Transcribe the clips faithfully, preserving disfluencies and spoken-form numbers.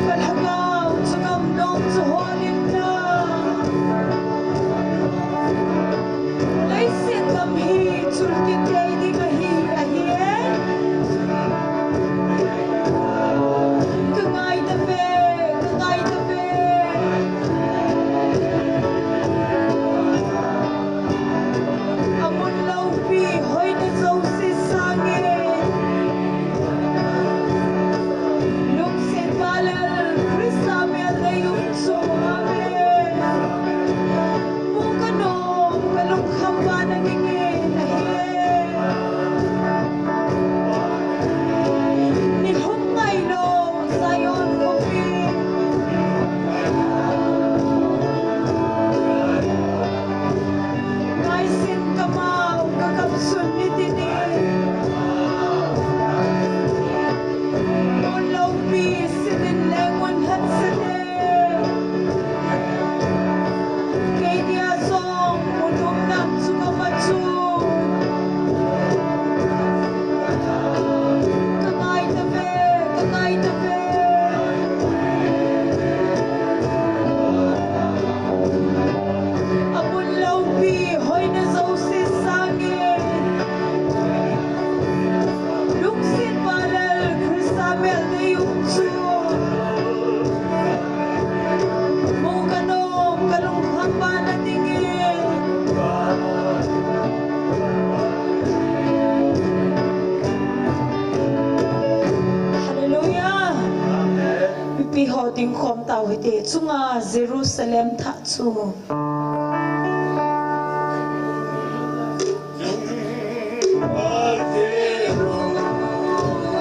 Ka lhagao chu gamnom chu hol in lang. Leiset gam hi chul kit thei ding ahi, ahi e. Ka ngai ta ve, ka ngai ta ve. A mun loupi hoina jouse sangin, lungset valel Christa mel nei um chu. Amen. Mu ka nom, ka lungkham vana dingin ahi. Ni lhum ngailou Zion khopi. Ngaisin kamau, ka kamsun ni tini. Mun loupi sitin leng mun hatsate. Kei dia jong mun umnam chu ka va chu. Ka ngai ta ve, ka ngai ta ve. A mun loupi hoina jouse sangin, lungset valel Christa mel nei um chu. Mu ka nom, ka lungkham vana dingin. Hallelujah. Mipi ho dingkhom tau hite, chunga Jerusalem thah chu.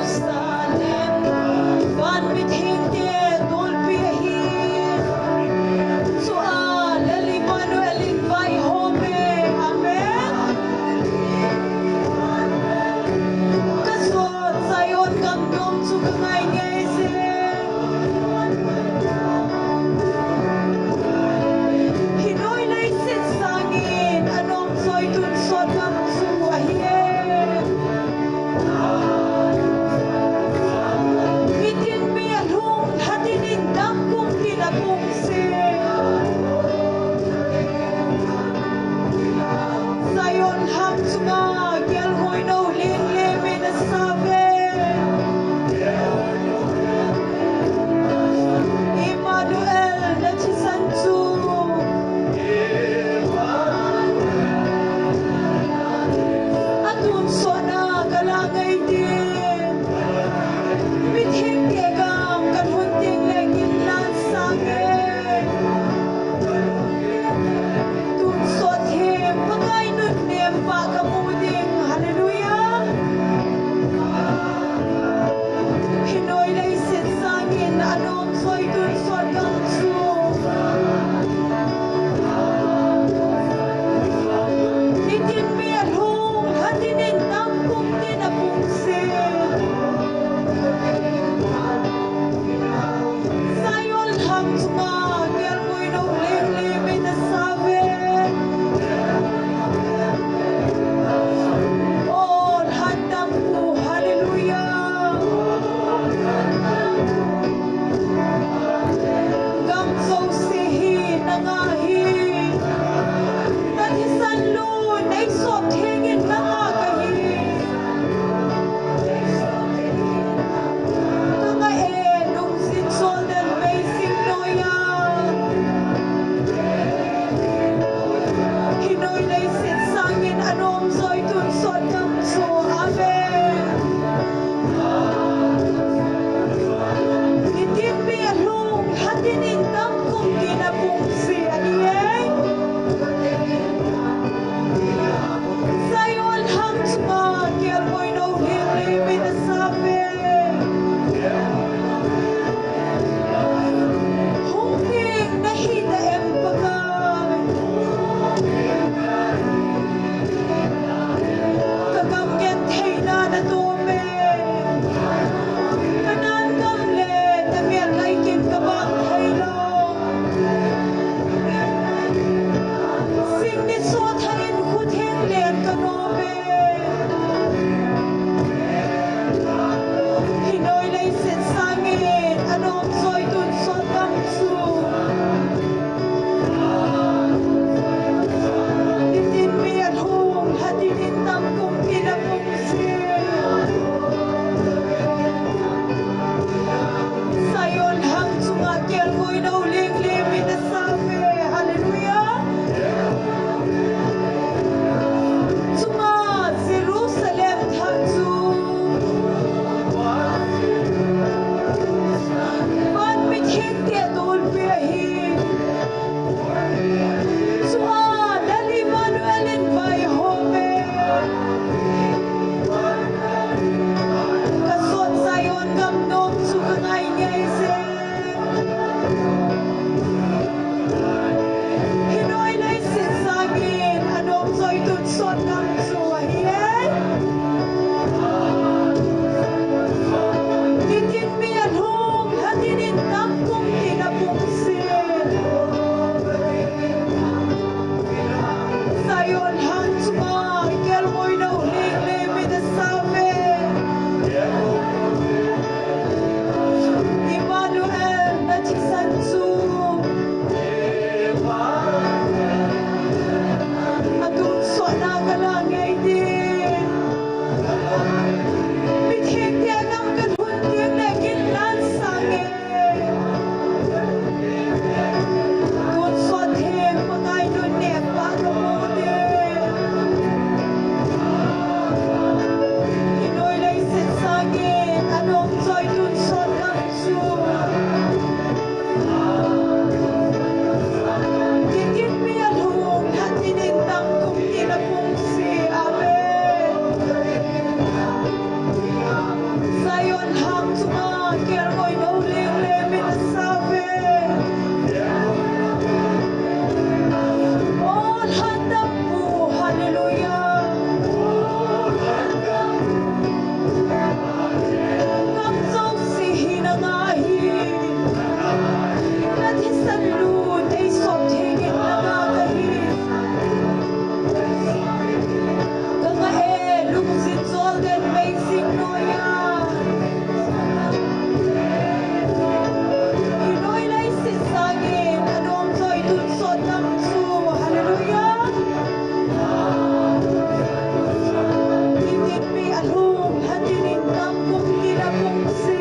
Jerusalem, van mithengte tolpi ahi. Chua Lal Immanuel in vaihom e. Amen. Ka jot Zion gamnom chu ka ngai ngei e. Hin Zion lhang chunga kelngoi nou leng leng min asave. O lhan dampu, hallelujah. Gam jouse hi nanga ahi. Na thisan lut ei sop thengin nanga kahi. Kanga e, lungset jol den meijing noiya. Hinoi leiset sangin anom joi tonsot gam chu. Hallelujah. Nitin mi alhung lhatin in gam kum tin apung se.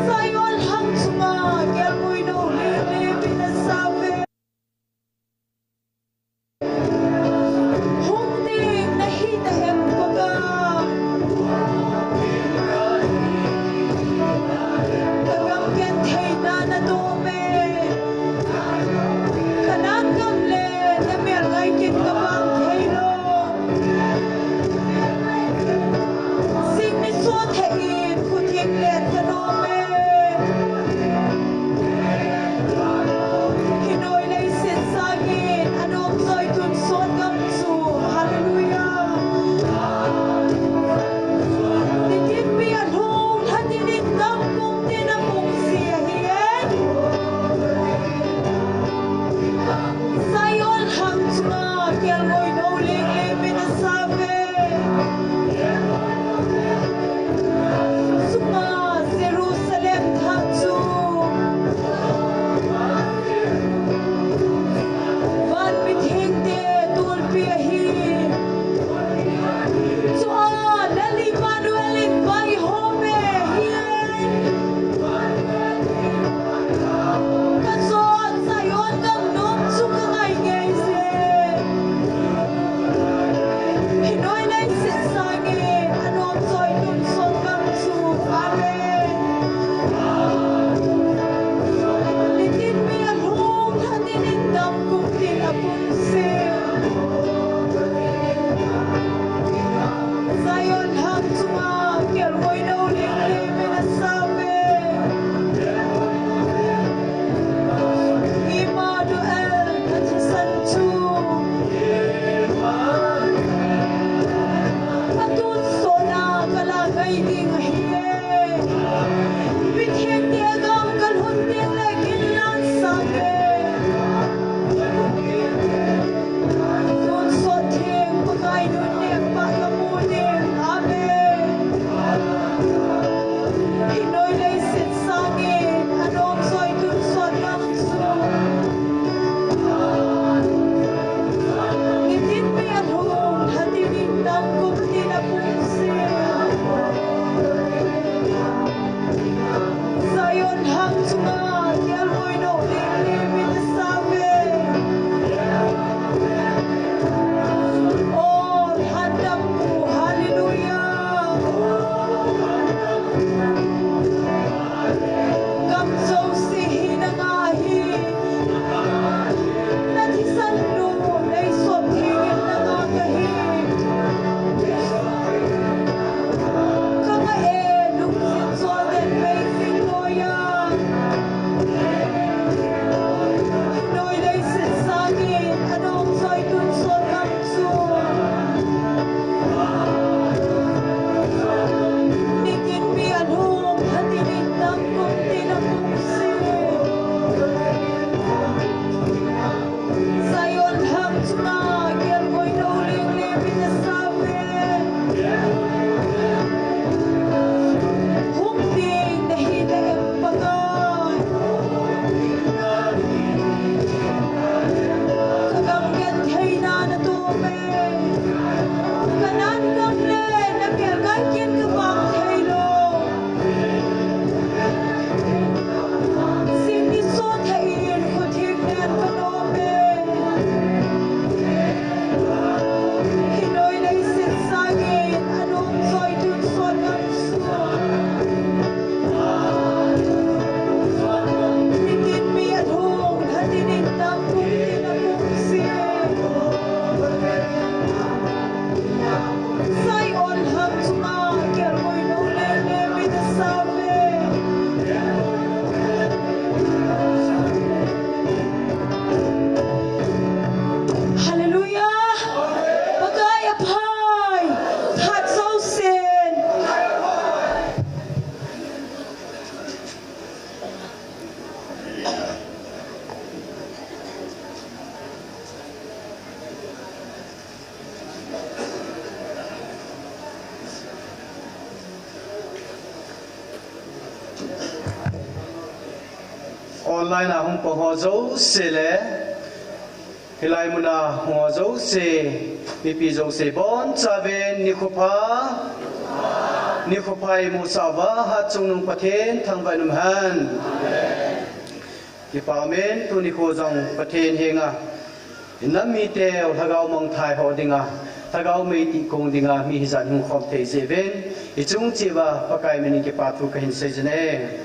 Zion lhang chunga kelngoi nou leng leng min asave. Hung ding nahi ta em Pakai. Ka gam gentheina nadom e. Kanan gam le namel ngai kit kabang thei lou. Jing ni sot thei in khuthim let kanom e. Hinoi leiset sangin anom joi tonsot gam chu. Hallelujah. Nitin mi alhung lhatin in gam kum tin apung se ahi e. Zion lhang chunga kelngoi nou leng leng min asave. Sunga Jerusalem thah chu van mithengte tulpi ahi. Chua Lal Immanuel in vaihom e hi. Kachon Zion gam nom chu kangai ngei je. Hinoi leiset sangin anom joi tonsot gam chu. Amen. Nitin mi alhung lhatin in gam kum tin apung se. Zion lhang chunga kelngoi nou leng leng min asave. Immanuel, na thisan chu atonsot na kala ngai ding ahi e. Mithengte gam kalhun ding le ginlan sang e. Tonsot theng Pakai nun neng pah kamu ding. Amen. Hinoi leiset sangin anom joi tonsot gam chu. Nitin mi alhung lhatin in gam kum tin apung se. Zion lhang chunga kelngoi nou leng leng min asave. O lhan dampu, hallelujah. Gam jouse hi nanga ahi. Na thisan lut ei sop thengin nanga kahi. Kanga e, lungset jol den meijing noiya. Hinoi leiset sangin anom joi tonsot gam chu. Online a hung pang ho jouse le, hilai muna hung ho jouse, mipi jouse, bonchauvin nikho pha, nikho pha imusah uva, hatchungnung Pathen thangvah in umhen. Kipa umin, tuni nikho jong Pathen henga, inam miteu lhagao mangthai ho dinga, lhagao mei tihkong dinga, mi hijat hung khom thei jeh uvin, ichung cheh uva Pakai min in kipa thu kahin seijin e.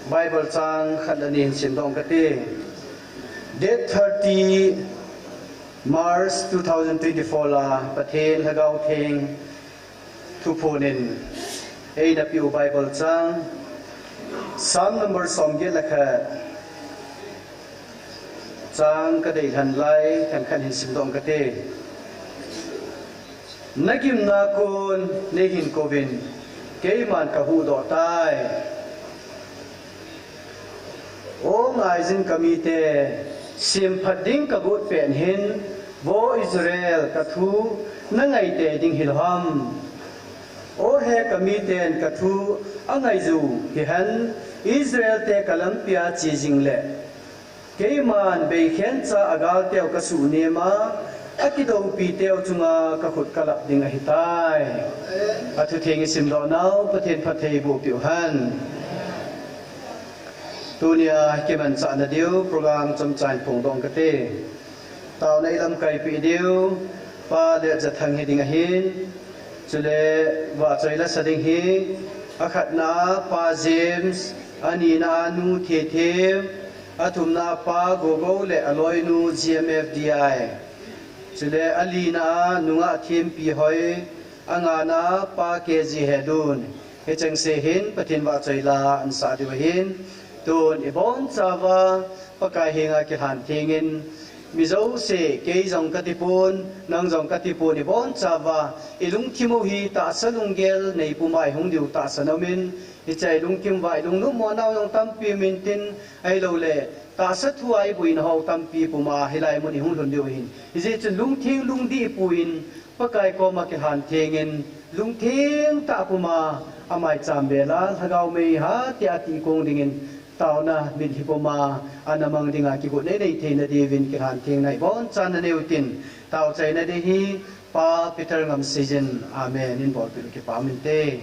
Bible chang khat le ni hin simdoh kate. Date thirty March two thousand twenty-four la Pathen Lhagao Theng thuphon in eina peh u Bible chang, Psalm number somget le khat, chang kadeilhen lai, khenkhat hin simdoh kate. Nagimna kon neihin kouvin, keiman kahuhdoh tai. O ngaijin kamite, semphat ding kagot pet hin, vo Israel, kathu nangaite ding hilou ham. O he kamiten kathu angaiju hihen, Israel te kalampia che jing le, keiman beikhen cha agalteu kasuhnem a, akidoupiteu chunga kakhut kalap ding ahitai. Athutheng isimdoh nau Pathen phattheiboh peh uhen. Tunia kimanchahna diu program chomcha in phongdoh kate. Taona ilamkaipeh diu Pa Letjathang hiding ahin, chule vahchoi lasa ding hi, akhatna a Pa James, anina a Nu Thethem, athumna a Pa Gogou le aloinu G M F D I, chule alina a Nungah Thempihoi, angana a Pa K G Hedun, hichengse hin Pathen vahchoi la ansah diu ahin, tun ibonchauva Pakai henga kilhan thengin, mi jouse, kei jong katipon, nang jong katipon, ibonchauva ilungthim u hi tahsa lunggel neipuma ihung diu tahsan aumin, hichea ilungthim uva ilungnopmo nau jong tampi um intin, ahiloule tahsa thua iboinau tampi puma hilai mun ihung lhun diu ahin. Hijeh chun lungtheng lungdih ipuiyin, Pakai koma kilhan thengin, lungtheng tah puma amaicham bela lhagao mei hatia tihkong dingin, taona mitlhi puma ana mang dinga kigot neinei theina diuvin kilhan thengna ibonchan nanei utin, taochaina ding hi Pa Peter Ngamseijin, amen, inbolpeh u kipa um inte.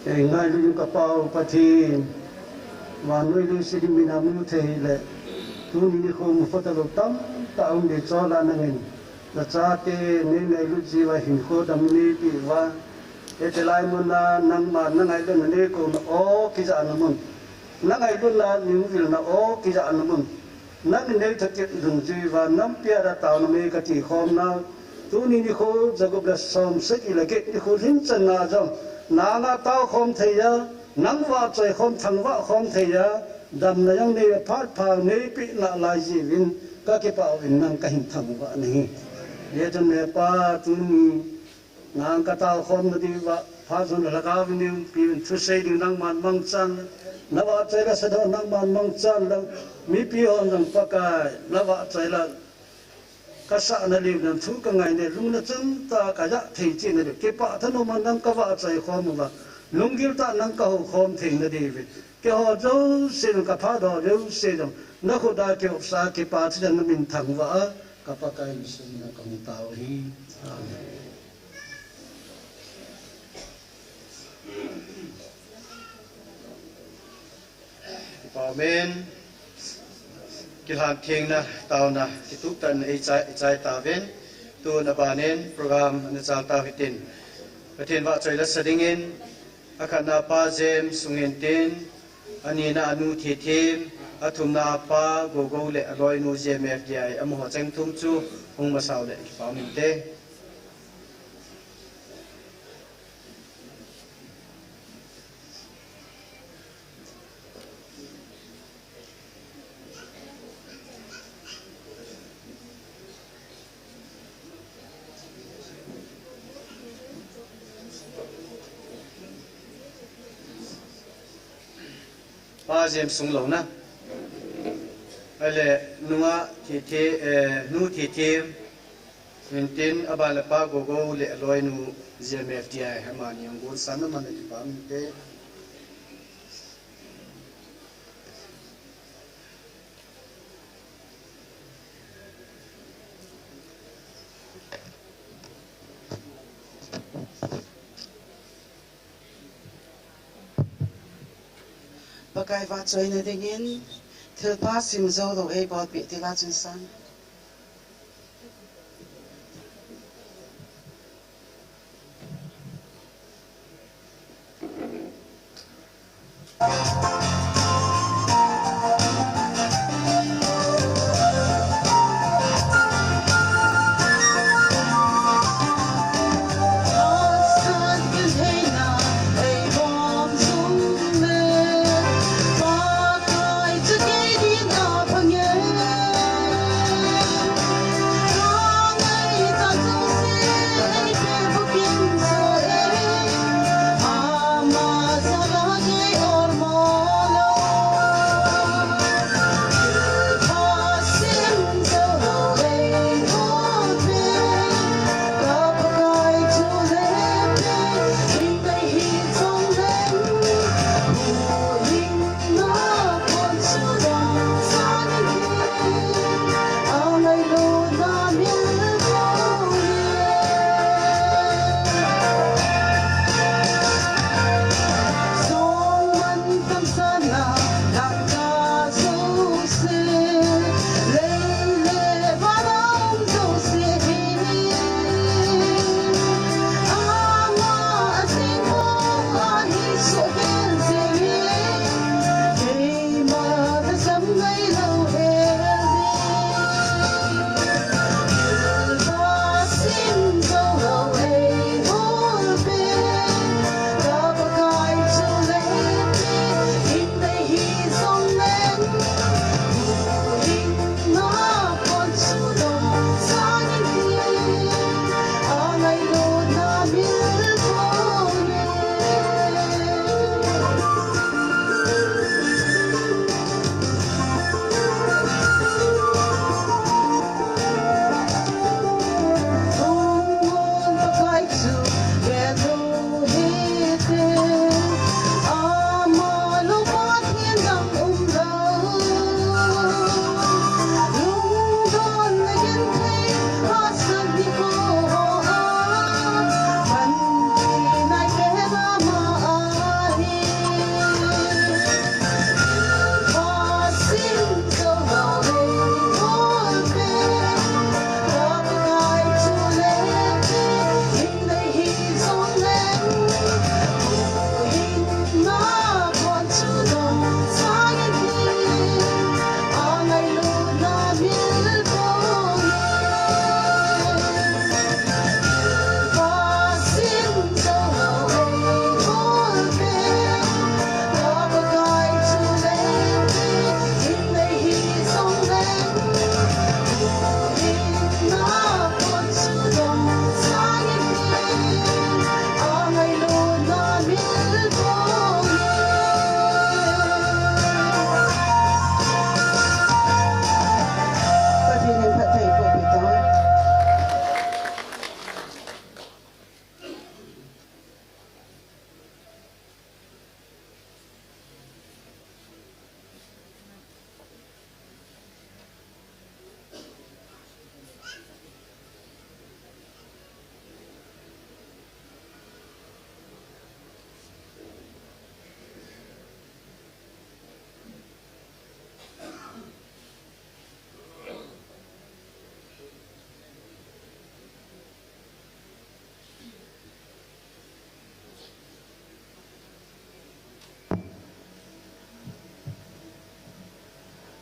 Ngailu ka Pa u Pathen, vannoi leiset hi mina mu thei le, tuni nikho mu phatah lou tamtah um ding chol a nangin, nachate nei ngailut jiuva hinkho dam nei peh uva, hichelai muna nangma na ngailutna nei kouna o kijahna mun, na ngailutna nei vilna o kijahna mun, nangin nei thakit dungjuiva nampi a taona mei kati khom nau, tuni nikho jagup le som sagi le get nikho lhin chan na jong, nanga tao khom thei a, nang vahchoi khom thangvah khom thei a, damna jong nei phat pha nei peh nalai jiuvin, kakipah uvin nang kahin thangvah nahi. Hijeh chun he Pa tuni, nang katao khom na diuva, phat jong lhagao vin nei umpi uvin, thusei ding nangman mangchan, na vahchoi le sadoh nangman mangchan le, mipi hon jong Pakai, na vahchoi le, kasahna leu nan thu kangaina lungna chun tah kajah thei cheh na leu, kipah thanom a nang kavahchoi khom uva, lunggil tah nang kahou khom thei na diuvin, keiho jouse jong kaphat ho jouse jong, na khut a kihopsa kipah thei a namin thangvah a, ka Pakai Jesu min a kahung tao hi. Amen. Amen. Kilhan thengna taona kitup tah in eichai, eichai tauvin. Tun abanin program ana chal tau hitin. Pathen vahchoi la sa dingin, akhatna Pa James Sunghintin, anina anu Thithin, athumna Pa Gogo le aloinu J M F D I, amaho cheng thum chu hung masa uleh kipah um inte. Pa James Sunglo na. Ale nunga Thithi, eh, nu Thithi, hintin aban le Pa Gogo le aloinu J M F D I, amani hung gonsan na man le kipah um inte. Pakai vahchoina dingin thilpha simjou lou eibolpeh tila chun san.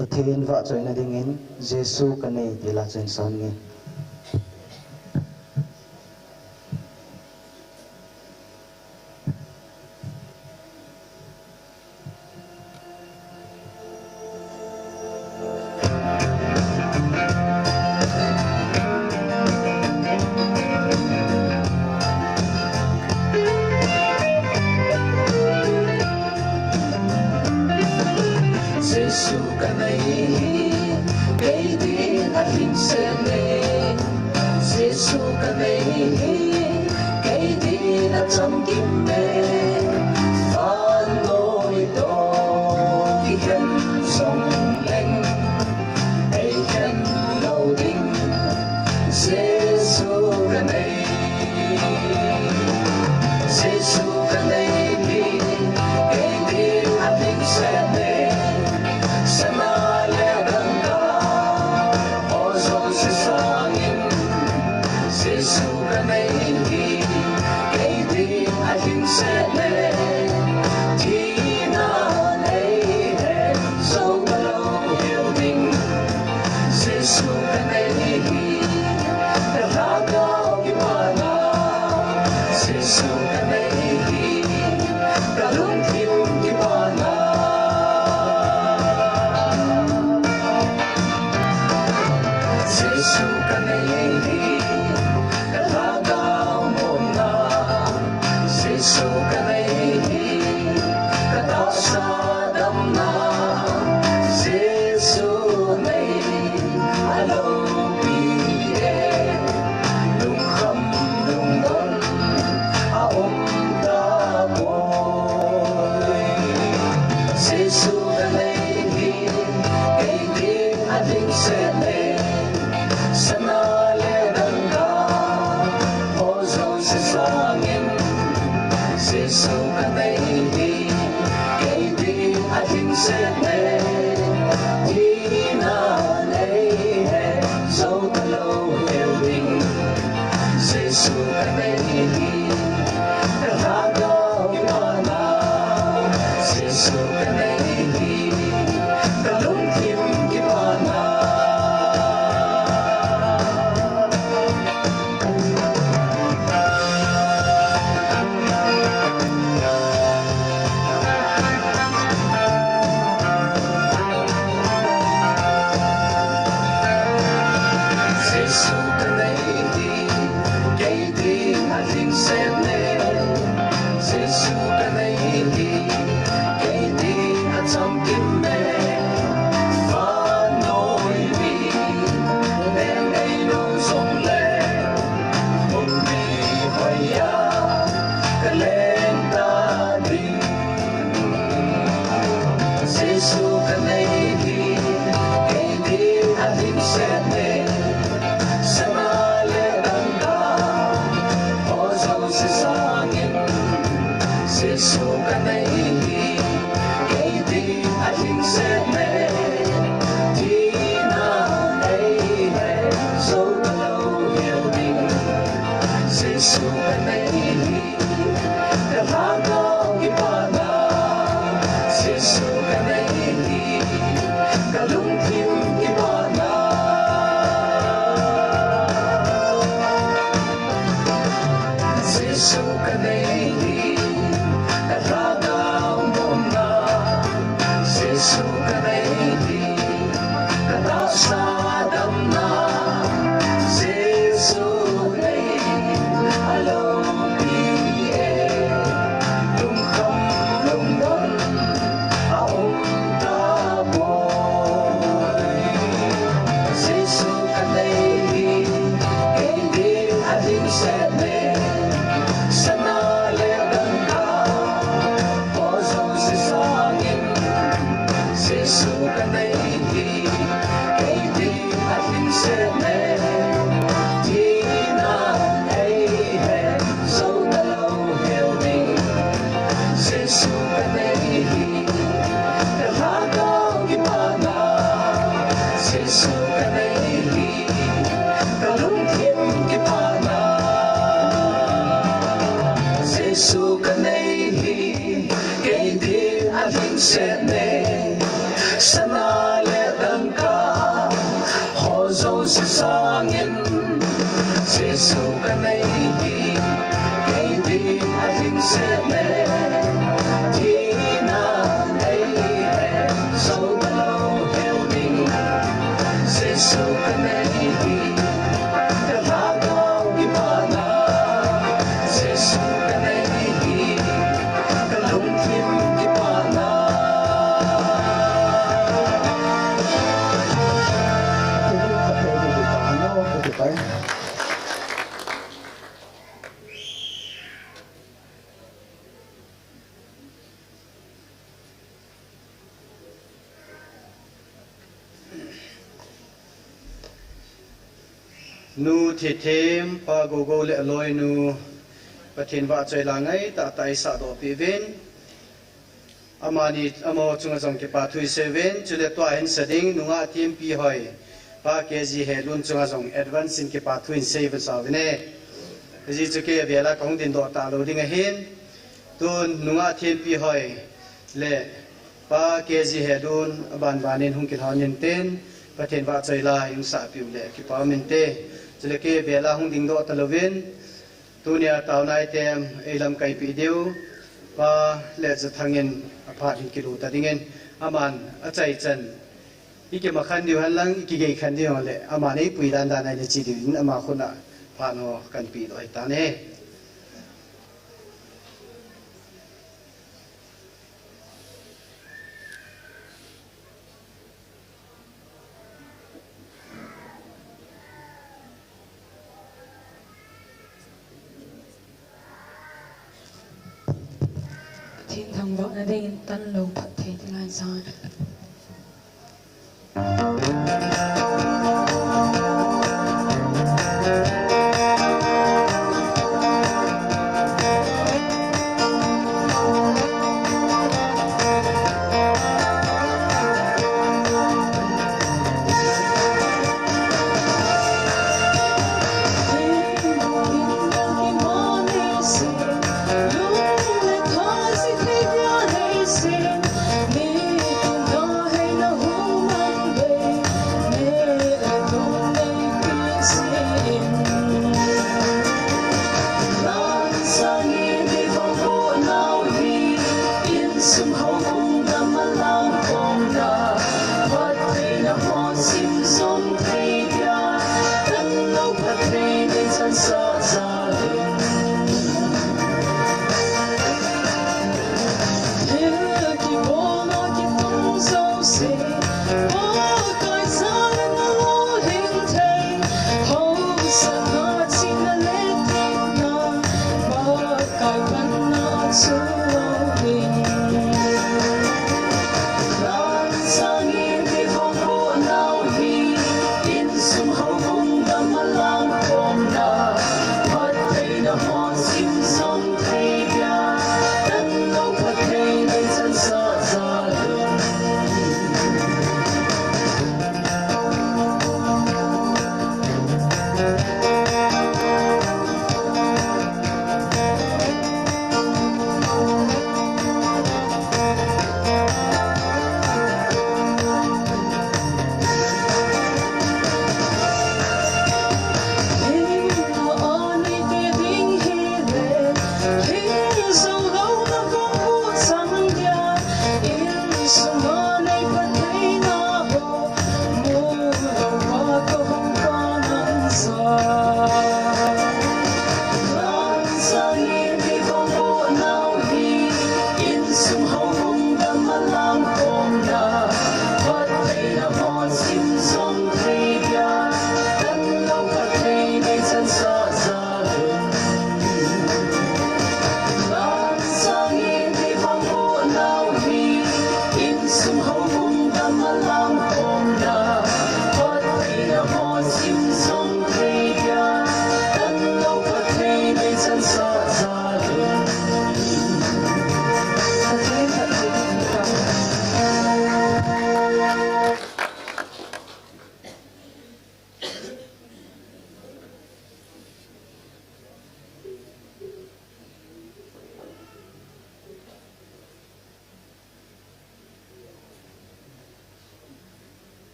Pathen vahchoina dingin Jesu ka nei ti la chun sang nge. Jesu ka nei hi, kei din a lhingset e. Jesu ka nei hi, kei din a chamkim e. Vannoi toh kikhen jong leng, ei khen lou ding. Jesu ka nei, Jesu ka nei hi, kei din a lhingset e. Sana le dangka ho jouse sangin, Jesu ka nei hi, kei din a lhingset e. Thina nei he jou talou hiu ding. Jesu ka nei hi, ka lhagao kipana. Jesu ka nei hi, ka lungthim kipana. Jesu ka nei hi, ka lhagao monna. Jesu ka nei hi, ka tahsa damna. Jesu nei a loupi e, lungkham lungdon a um tapoi. Jesu ka nei hi, kei din a lhingset e. Sana le dangka ho jouse sangin, Jesu ka nei hi, kei din a lhingset e. Thina nei he jou talou hiu ding. Jesu ka nei hi, ka lhagao kipana. Jesu ka nei hi, ka lungthim kipana. Jesu ka nei hi, kei din a lhingset e. Jesu ka nei hi, kei din a chamkim e. Vannoi mi neng ei lou jong le, hung mi hoiya ka leng ta ding. Jesu ka nei hi, kei din a lhingset e. Sana le dangka ho jouse sangin, Jesu ka nei hi, kei din a lhingset e. Thina nei he jou talou hiu ding. Jesu ka nei hi, ka lhagao kipana. Jesu ka nei hi, ka lungthim kipana. Jesu ka nei hi, ka lhagao monna. Jesu ka nei hi, ka tahsa damna. Jesu nei a loupi e, lungkham lungdon a um tapoi. Jesu ka nei hi, kei din a lhingset e. Sana le dangka ho jouse sangin, Jesu ka nei hi, kei din a lhingset e. Thina nei he jou talou hiu ding. Jesu ka nei hi, ka lhagao kipana. Jesu ka nei hi, ka lungthim kipana. Jesu ka nei hi, kei din a lhingset e. Sana le Jesu ka nei hi, kei ding a hing se le, thina nei he, so ka lo hiu ding. Jesu ka nei hi, ka lhagao kipana. Jesu ka nei hi, ka lungthim kipana. Nu Thithem, Pa Gogo le aloinu, Pathen vahchoila ngaitah tah in eisadoh peh uvin. Amani, amaho chunga jong kipa thu isei uvin, chule tua hin sa ding, nungah Thempi Hoi, Pa K G Helun chunga jong advance in kipa thu isei uva jao uvin e. Hijeh chun kei avela kahung dingdoh talou ding ahin. Tun nungah Thempi Hoi le Pa K G Helun abanbanin hung kilhon intin, Pathen vahchoila hung sahpeh u le kipa um inte. Chule kei avela hung dingdoh talouvin, tunia taona item eilamkai peh diu Pa Letjathang in aphat hin kilut ta dingin, aman achaichan ikimakhan diu henlang, ikigei khan diu le, aman eipui dandan a ina che diuvin, ama khut a phat ho kahin pedoh ahitan e. Pathen thangvahna dingin tanlou phatthei ding lai sa.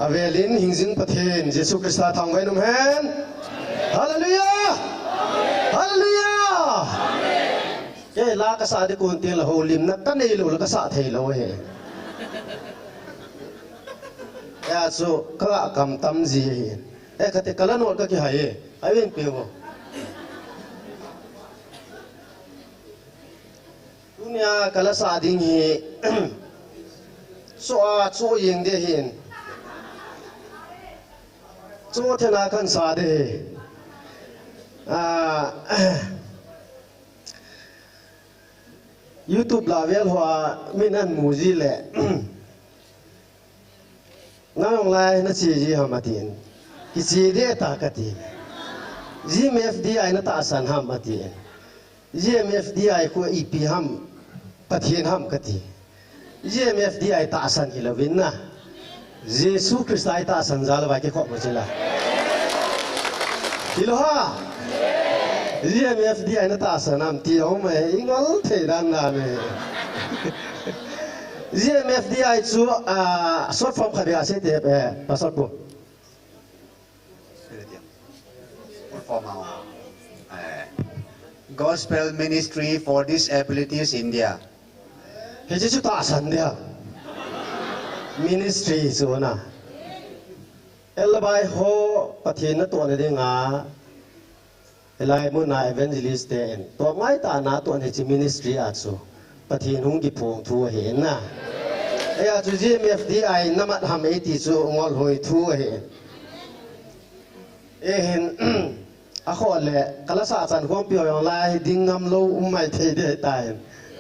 Avelin hingjing Pathen Jesu Christa thangvah in umhen. Hallelujah! Hallelujah! Kei la kasah ding kon teng le houlimna kanei lou le kasah thei lou ahi. Hijeh chun ka kam tam ji ahi. Eh, kati kala nol kakihai e. Aven pe vo. Tunia kala sa ding hi. Soh a, soh jeng ding ahin. Soh thei a kan sa ding ahi. Ah, YouTube la vel hoa min amu ji le. Nang jong lai na che ji ham atin. Kiche ding ta kati. G M F D I na tahsan ham atin. G M F D I khu ipi ham, Pathen ham kati. G M F D I tahsan hilouvin na. Jesu Christa i tahsan jal vai kikhop mo chila. Hilou ham. G M F D I na tahsan ham ti hom e, i ngol thei dan dan e. G M F D I chu, ah, short form khat beh a sei te, eh, Pastor Pu. Full form a. Eh, Gospel Ministry for Disabilities India. Hiche chu tahsan dia. Ministry chu na. Elbai ho Pathen natohna dinga. Hilai muna evangelist ten. Toh ngai tah a natoh hiche ministry a chu. Pathen hung kiphong thu ahi na. Hijeh chun G M F D I na mat ham e ti chu ngol hoi thu ahi. Ahin, akhoh le, kala sa chan khompi ho jong lai, ding ngam lou, um mai thei ding tai.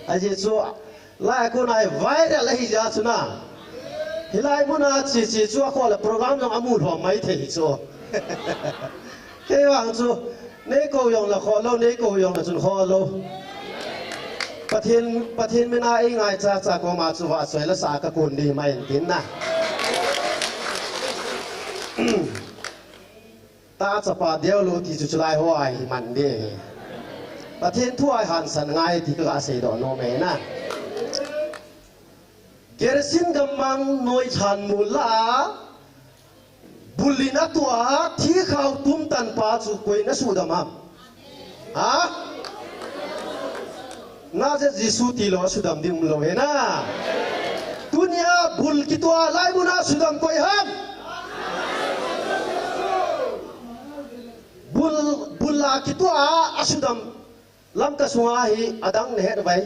Ajeh chu, lai a kon a viral ahi jeh chun a. Hilai muna che che chu akhoh le, program jong amu lhom mai thei chu. Kei vang chu, nei kou jong le khoh lou, nei kou jong le chun khoh lou. Pathen, Pathen mina ei ngaicha cha koma chu vahchoi la sa kakon ding mai in tin na. Ta chapa deu lou ti chu chulai hoa hi man ding. Pathen thu a i hansan ngai ti ka seidoh nom e na. Gerisim gammang noi lhan mol a, bul in atoh a, thi khao tum tan pa chu koi in asudam ham? Ha? Nazareth Jesu tilou asudam ding umlou ahi na. Tunia bul kitoh a lai muna sudam koi ham? Bul, bul a kitoh a asudam Lamka sunga hi adang nahet uvem?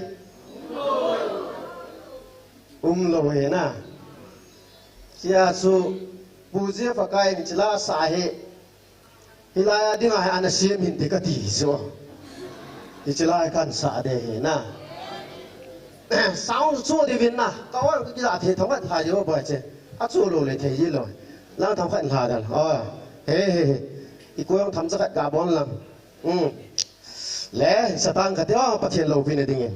Umlou ahi na. Hijeh chun Pu Jeff Akai in hiche la sa hi. Hilai a dinga hi ana sem hinte kati chu. Hiche la hi kan sa ding ahi na. Sound chu ding uvin na. Ka wan ka kila thei thong khat ha jo boi che. Achu lou le thei ji lou. Lang thong khat ha dal. Oh. He he he. I ko jong tham cha khat ga bon lang. Hmm. Le, satang kati, oh, Pathen loupina dingin.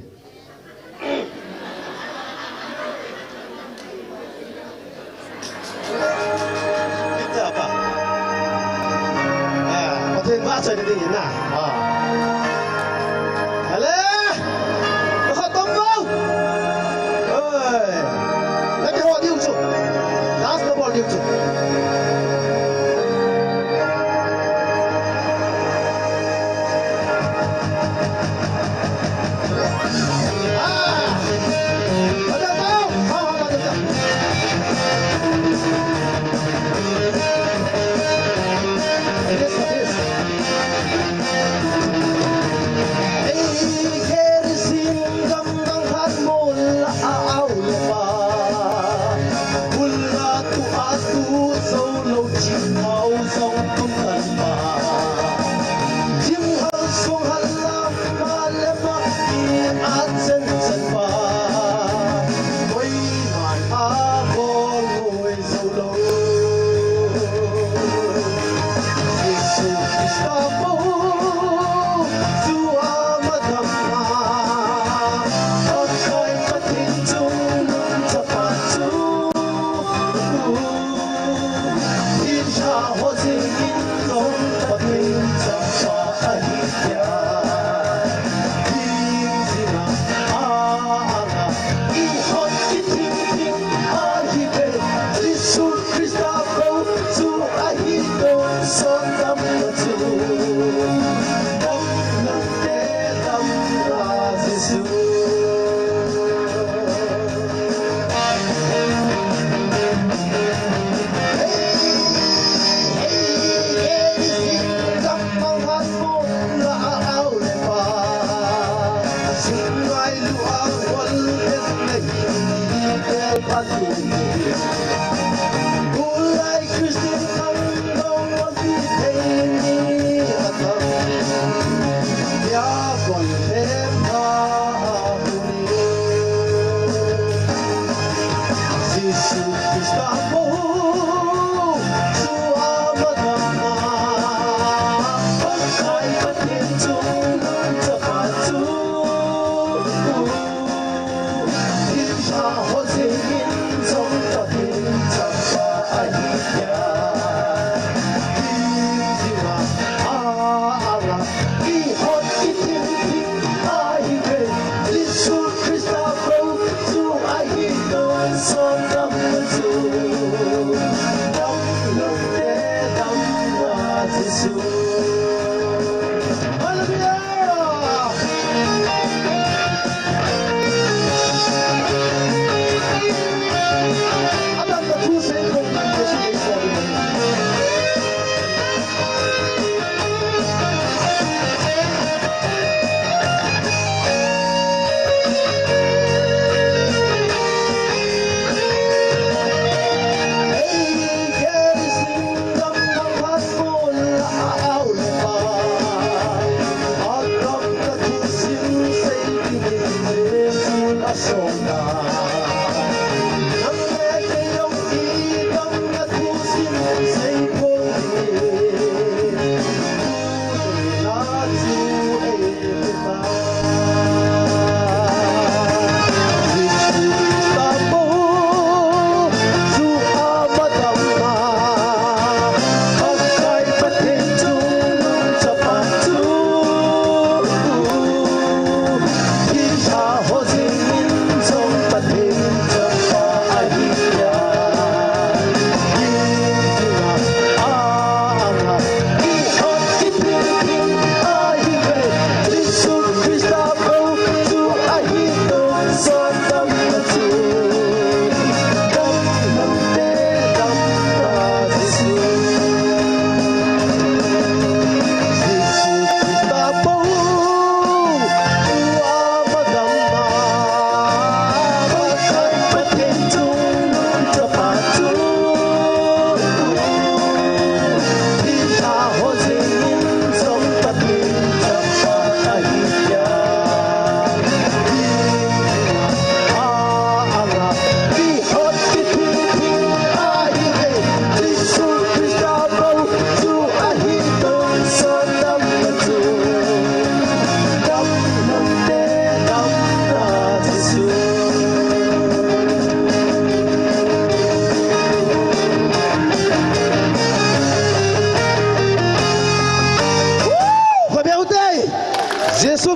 Kiti apa? Ah, Pathen vahchoina dingin na. Ah. Ale! Nakhotom vo! Oi! Nakiho diu chu. Dance nabol diu chu.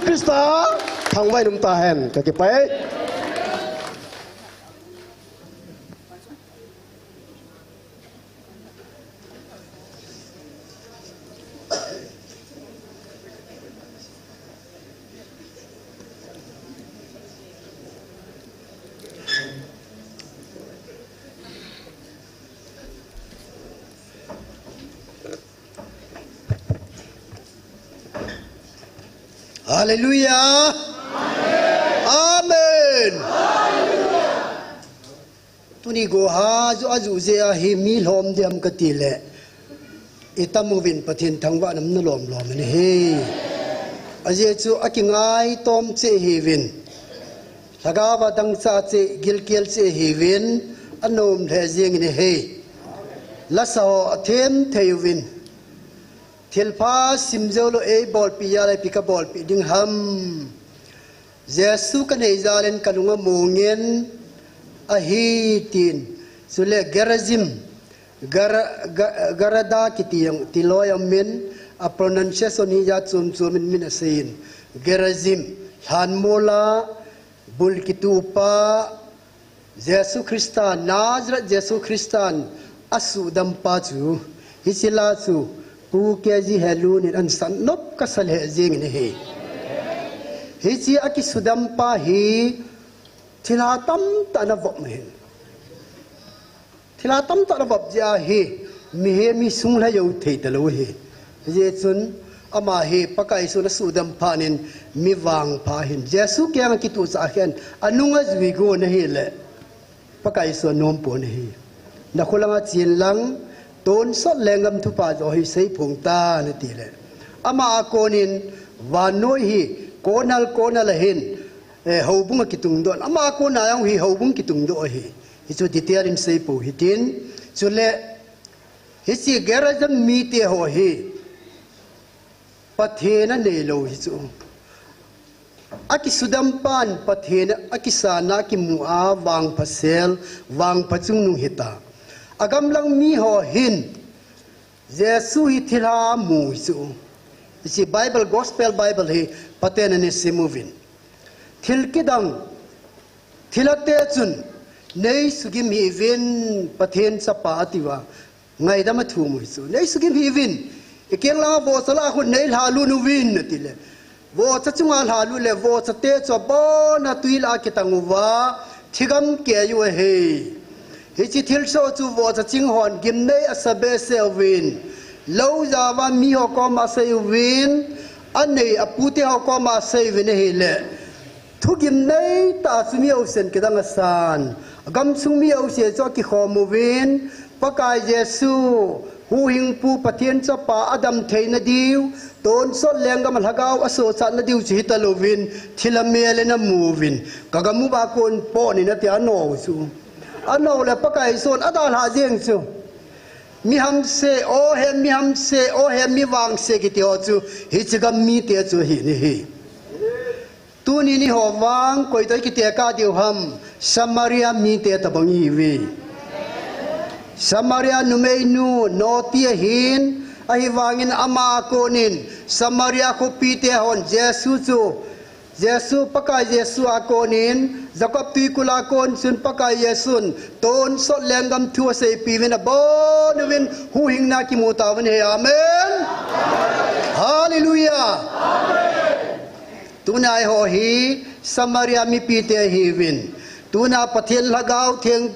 Christa thangvah in um tahen, kakipah e. Hallelujah. Amen. Tuni goha ju aju jeh a hi mi lhom diam kati le, itam uvin Pathen thangvah in um nalom lom in ahi. Ajeh chu akingai tom cheh hiuvin, lhagao va dangchah cheh, gilkel cheh hiuvin, anom lheh jeng in ahi. Lasa ho athem thei uvin, thilpha sim jou lou eibolpeh jal a ipi kabolpeh ding ham. Jesu kanei jal in kalung among in ahi tin. Chule Gerizim, Gar-, Ga-, Garada kiti jong tiloi aum in, a pronunciation hi jat chom chom in min asei in. Gerizim, lhanmol a, bul kitupa, Jesu Christa, Nazareth Jesu Christan asuhdampa chu, hiche la chu Pu K G Helun in ahin san nop kasa lheh jeng in ahi. Hiche akisudampa hi thilha tamtah ana vop ahin. Thilha tamtah ana vop jeh a hi mihem hi sunglha jou thei talou ahi. Hijeh chun ama hi Pakai Jesun asuhdam phat in mi vangpha ahin, Jesu kiang akituh chah khen, anung ajui gon ahile Pakai Jesu anom pon ahi. Nakho langa chen lang, tonsot lenggam thupha joh hi seiphong tan atile, ama a kon in vannoi hi corner corner ahin, eh, houbung akitungdoh in, ama a kona jong hi houbung kitungdoh ahi. Hichu detail in seipou hitin, chule hiche Gerizim mite ho hi Pathen aneilou hichu, akisudampan Pathen akisan a kimu a vangpha sel, vangpha chungnung hita. Agamlang miho hin Jesu hi thilha amu hichu, hiche Bible, Gospel Bible hi phaten ana sim uvin, thil kidang, thilhate chun, neisugim hih uvin, Pathen Chapa atiuva, ngaidam athum u hichu. Neisugim hih uvin, ikeng langa vohcha lah a khun neilhalut uvin atile, vohcha chunga lhalut le vohchate chu abona twi lah a kitang uva, thigam kei u ahi. Hiche thilsoh chu vohcha ching hon gimnei asa behseh uvin, lou jao va miho koma asei uvin, anei apute ho koma asei uvin ahile, thugimnei tah a chu mi jousen kidang asan, gamsung mi jouse chu akikhom uvin, Pakai Jesu, Huhhingpu Pathen Chapa adam theina diu, tonsot lenggam a lhagao asochatna diu chu hitalouvin, thilha mel in amu uvin, kagam uva kon pon in ati, ano u chu. Ano le Pakai Jesun adalhah jeng chu. Mi hamse, o he mi hamse, o he mi vangse kiti ho chu, hiche gam mite chu ahi in ahi. Tuni eiho vang koi toh ikitekah diu ham, Samaria mite tobang ihiuve. Samaria numeinu noti ahin, ahivangin ama a konin Samaria khopite hon Jesu chu, Jesu, Pakai Jesu a konin, Jacob twikul a kon chun Pakai Jesun tonsot lenggam thu aseipiuvin, abonuvin huhhingna kimu tauvin ahi. Amen. Hallelujah. Tuna eiho hi Samaria mipite ihiuvin, tuna Pathen Lhagao Theng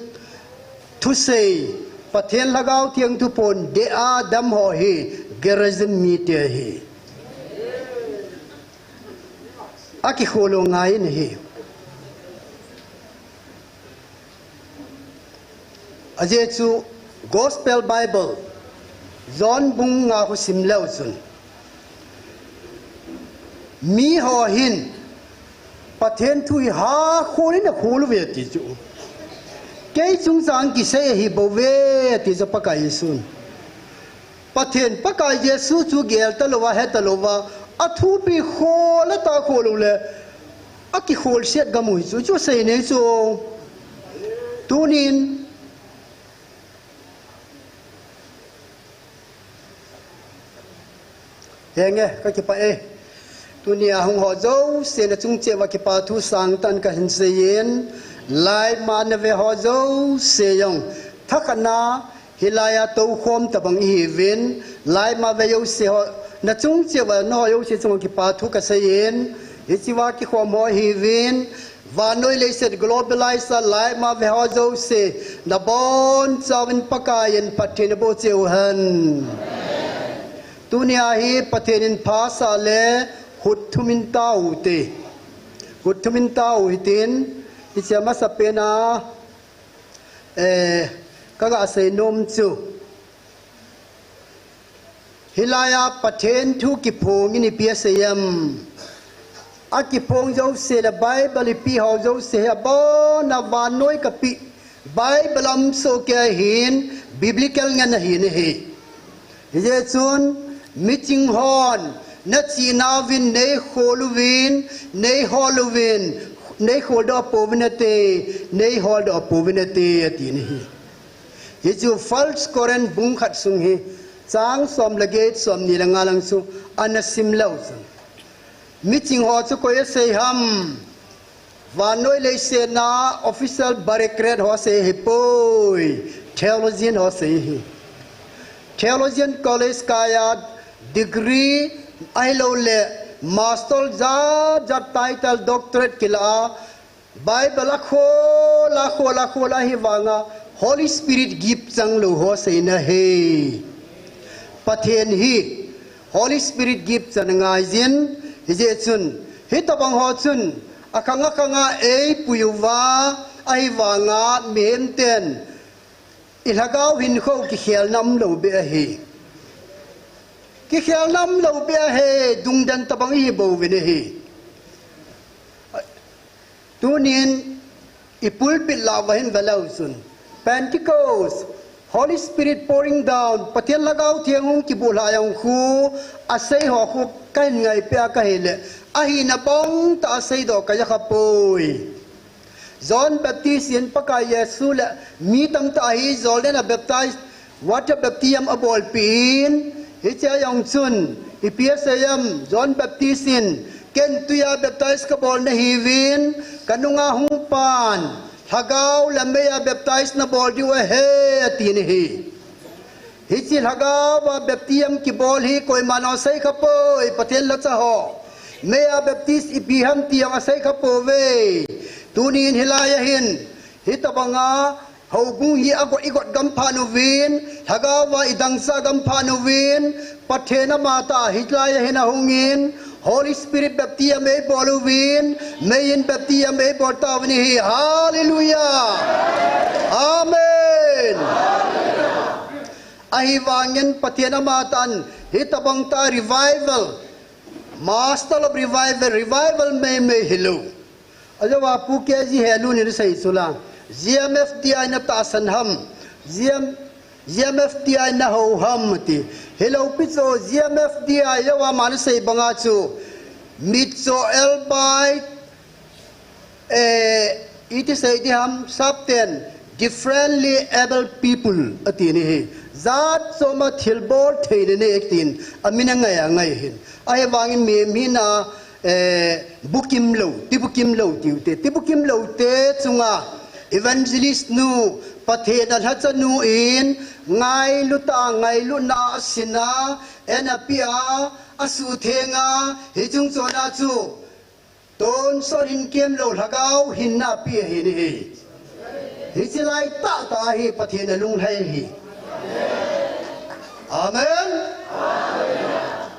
thusei, Pathen Lhagao Theng thuphon dei a damho hi Gerizim mite ahi. Akikholou ngai in ahi. Ajeh chu Gospel Bible, John bung nga khu sim leu chun, miho hin Pathen thu hi hakhol in akhol uve ti chu, kei chungchang kisei ahibouve ti chu Pakai Jesun. Pathen, Pakai Jesu chu gel talouva, he talouva, athupi khol atah khol ule, akikholset gam u hi chu, chu asei nei chu. Tunin, henge, kakipah e. Tunia hung ho jouse nachung cheh uva kipa thu sangtah in kahin seiyin, live ma nave ho jouse jong thakhatna hilaiya toukhom tabang ihiuvin, live ma ve jouse ho nachung cheh uva naho jouse chunga kipa thu kaseiyin, hichea kikhom ho ihiuvin, vannoi leiset globalize a live ma ve ho jouse nabonchauvin Pakaiyin phatthei naboh cheh uhen. Tunia hi Pathen in phasah le khut thumin tao ute. Khut thumin tao hitin, hichea masapen a, eh, kaga seinom chu, hilaiya Pathen thu kiphongin ipi asei em? Akiphong jouse le Bible ipi ho jouse hi abona vannoi kapeh Bible a um sohkei ahin, biblical ngen ahin ahi. Hijeh chun miching hon nachihnauvin neikhol uvin, neihol uvin, neikholdoh pouvin ate, neiholdoh pouvin ate, atin ahi. Hichu First Corinth bung khat sung hi chang som le get, somni le nga lang chu ana simleu chun, miching ho chu koi asei ham? Vannoi leiset a official bureaucrat ho asei ahipoi, theologian ho asei ahi. Theologian college kaiya degree ahiloule master jat jat, title doctorate kila a, Bible akhol a, khol a, khol a, ahivanga Holy Spirit gift changlou ho aseina ahi. Pathen hi Holy Spirit gift chang angaiyin, hijeh chun hitobang ho chun akhang akhanga eipui uva, ahivanga mihem ten ilhagao hinkho kikhelna umlou beh ahi. Kikhelna umlou beh ahi, dungden tobang ihibouvin ahi. Tunin i pulpit lah uva hin veleu chun, Pentecost, Holy Spirit pouring down, Pathen Lhagao Theng hung kibuhlhah jong khu asei ho khu kahin ngaipeh a kahile, ahina bangtah a seidoh kaja khapoi. John Baptist in Pakai Jesu le mi tamtah hi jolnena baptize, water baptism abolpeh in, hichea jong chun ipi asei em? John Baptist in, ken twiya baptize kabol nahiuvin, kanunga hung pan Lhagao le meiya baptize nabol diu ahi, atin ahi. Hiche Lhagaova baptism kibol hi koiman asei khapoi, Pathen lhacha ho. Meiya baptize ipi ham ti jong asei khapouve. Tunin hilaiya hin hitobanga houbung hi agot, igot gamphat uvin, Lhagaova idangchah gamphat uvin, Pathen amatah hilaiya hin ahungin, Holy Spirit baptism eibol uvin, meiyin baptism eibol tauvin ahi. Hallelujah. Amen. Ahivangin Pathen amatah in hitobang tah revival, master of revival, revival meimei hilou. Ajouva Pu K G Helun in asei chula, G M F D I natahsan ham, G M, G M F D I nahou ham ati. Hilou pi chu G M F D I jouva aman asei banga chu, mitcho elbai, eh, iti sei ding ham, sapten, differently abled people ati ahi. Jat choma thilbol theina nei atin, amin angai angai ahin. Ahivangin mihem hina, eh, bukim lou, tibukim lou tiute, tibukim loute chunga evangelist nu, Pathen alhacha nu in, ngailutah a, ngailutna a asin a, an apeh a, asuhtheng a, hiche chungchon a chu tonsot hin kemlou Lhagao hinna apeh ahi. Hiche lai tahtah hi Pathen alunglhai ahi. Amen.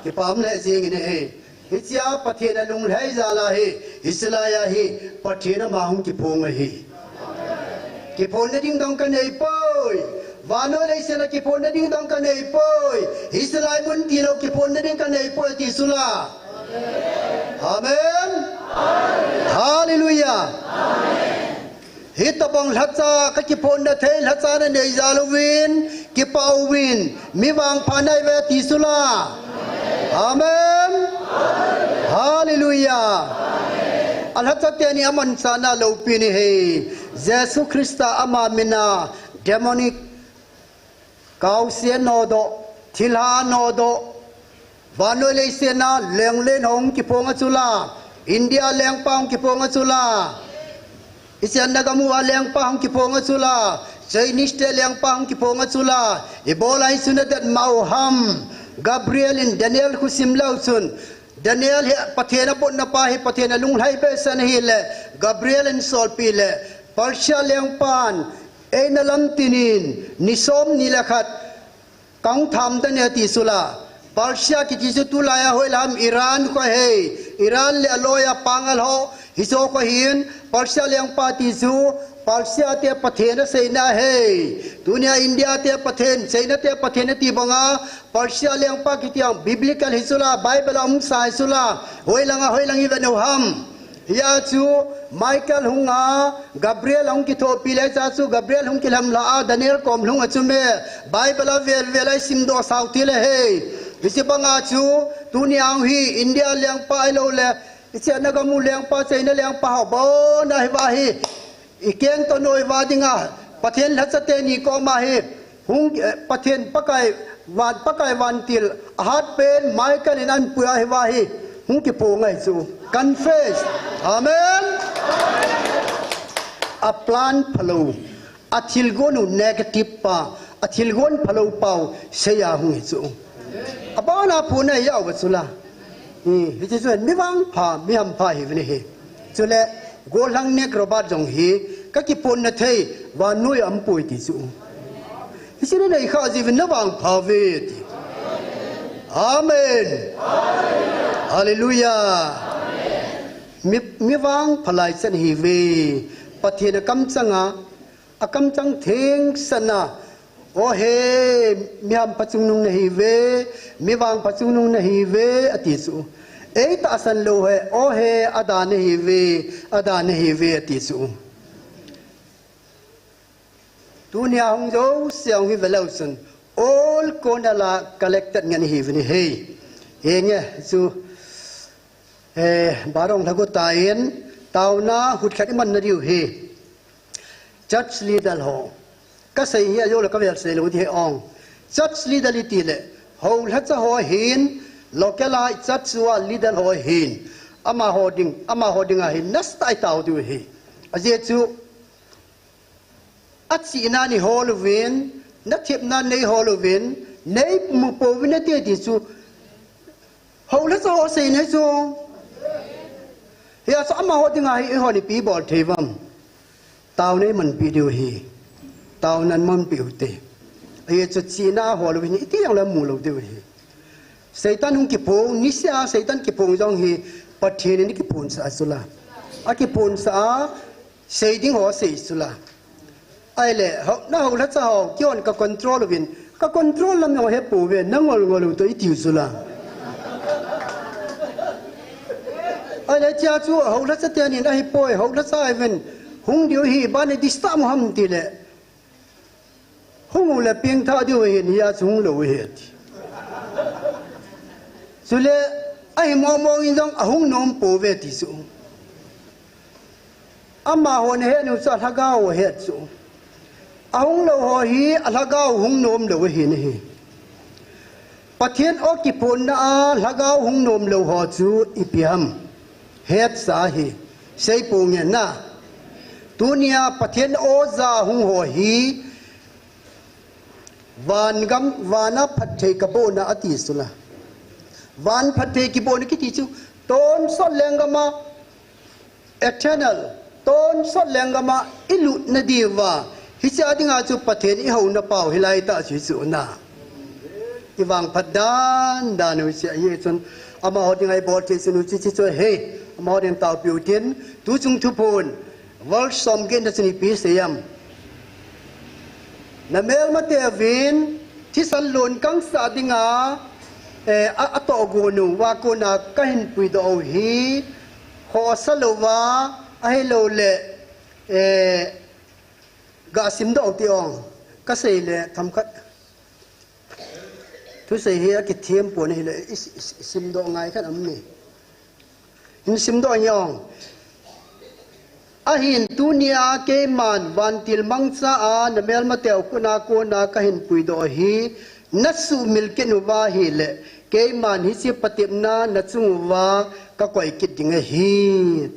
Kipah lheh jengin ahi. Hichea Pathen alunglhai jal ahi. Hiche laiya hi Pathen ama hung kiphong ahi. Kiphonna ding dong kaneipoi. Vannoi leiset a kiphonna ding dong kaneipoi. Hiche lai mun tilou kiphonna ding kaneipoi ti chula. Amen. Hallelujah. Hitobang lhacha kakiphonna thei lhacha nanei jal uvin, kipah uvin, mi vangpha naiuve ti chula. Amen. Hallelujah. Alhacha teni amanchahna loupi ahi. Jesu Christa ama mina demonic kaose nodoh, thilha nodoh, Vannoi leiset a lenglen hung kiphong a chula. India lengpa hung kiphong a chula. Ichan nagamu a lengpa hung kiphong a chula. Chinese te lengpa hung kiphong a chula. Ibola hi chun adet mau ham. Gabriel in Daniel khusim leu chun. Daniel hi Pathen a botna pa hi Pathen a lunglhai behseh ahi le. Gabriel in solpi le. Persia lengpan. Eina lam tinin. Ni som ni le khat. Kang tham dan e ti chula. Persia kiti chu tulai a hoilam Iran kho ahi. Iran le aloi a pangal ho. Hicho kho hin Persia lengpa ti chu Persia te Pathen a seina ahi. Tunia India te Pathen, China te Pathen ati banga Persia lengpa kiti ang biblical hi chula, Bible a um sa hi chula. Hoilang a hoilang i ve nau ham. Hia chu Michael hung a, Gabriel hung kithopi le cha chu Gabriel hung kilamla a, Daniel kom hung a chu me. Bible a vel vel a i simdoh sau ti le hei. Hiche banga chu, tunia hung hi, India lengpa ahilou le, ichan nagamu lengpa, China lengpa ho bon ahi va hi. I keng to noi va dinga, Pathen lhacha teni koma hi. Hung, eh, Pathen Pakai van, Pakai vantil, ahat pen, Michael in anpui ahi va hi, hung kiphong ahi chu. Confess. Amen. A plan phalou, a thilgon u negative pa, a thilgon phalou pau, seiya hung hi chu. Abana phuna yau va chula. Hmm, hiche chu mi vangpha, mi hampha hi vini hi. Chule, gollhang nek Robert jong hi, ka kiphonna thei, vannoi a um poi ti chu. Hiche na nei kha ji vin na vangpha ve ti. Amen. Hallelujah. Mi, mi vangpha lai chan hi ve. Pathen a kamchang a, a kamchang theng sana. O he, mi hampha chungnung na hi ve, mi vangpha chungnung na hi ve, ati chu. Ei tahsan lou he, o he, ada na hi ve, ada na hi ve, ati chu. Tunia hung jouse hung hi ve leu chun, all corner a collected ngen hi ve ni hei. Henge chu, eh, barong lhagu ta in, taona hut khat i man na diu hi. Church leader ho. Ka sei hi a jo le ka vel sei lou di he ong. Church leader i ti le, houlhacha ho hin, local a church a leader ho hin. Amaho ding, amaho ding a hin, nasa tah i tao diu hi. Ajeh chu, achihna nei hol uvin, na thepna nei hol uvin, nei mu pouvin ati ti chu, houlhacha ho sei nei chu. Hia chu amaho ding a hi, eihon ipi bol thei uvam. Taona i manpi diu hi. Taona i manpi u te. Ajeh chu chihna hol uvin, iti jong le mu lou diu hi. Satan hung kiphong, niseh a Satan kiphong jong hi, Pathen in kiphonsah a chula. A kiphonsah a, sei ding ho sei chula. Ahile, ho, na houlhacha ho, kihon ka control uvin, ka control lam jong he pouve, na ngol ngol u toh i tiu chula. Ahile, chia chu, houlhacha teni na hi poi, houlhacha uvin, hung diu hi, bani disturb mu ham ti le. Hung u le pengthah diu ahin, hia chu hung lou ahi ati. Chule, ahi momo in jong ahung nom pouve ti chu. Amaho na het u chu alhagao ahet chu. Ahung lou ho hi alhagao hung nom lou ahi nahi. Pathen o kiphonna a lhagao hung nom lou ho chu ipi ham. Hetsa hi, sei pou nge na. Tunia Pathen o ja hung ho hi, van gam, vana phatthei kabohna ati chula. Van phatthei kibohna kiti chu, tonsot lenggam a, eternal, tonsot lenggam a i lutna diuva, hiche a dinga chu Pathen i houna pau hilai tah chu hi chu na. I vangphat dan dan u hiche ahi chun, amaho dinga i bol thei chun u chi chi chu ahi, amaho ding taopiu tin, tu chung thuphon, verse som get na chun ipi asei em. Na melmate uvin, thisan lon kangsah dinga, eh, a, atoh gon uva kona kahin puidoh u hi, khosa louva, ahilouleh, eh, ga simdoh u ti ong, kasei le themkhat. Thusei hi akithem pon ahile, i, i, i simdoh ngai khat aum e. Hin simdoh nge ong. Ahin tunia keiman vantil mangcha a na melmateu khut a kona kahin puidoh hi, Nasuhmil kit uva ahile, keiman hiche patepna nachung uva kakoi kit ding ahi.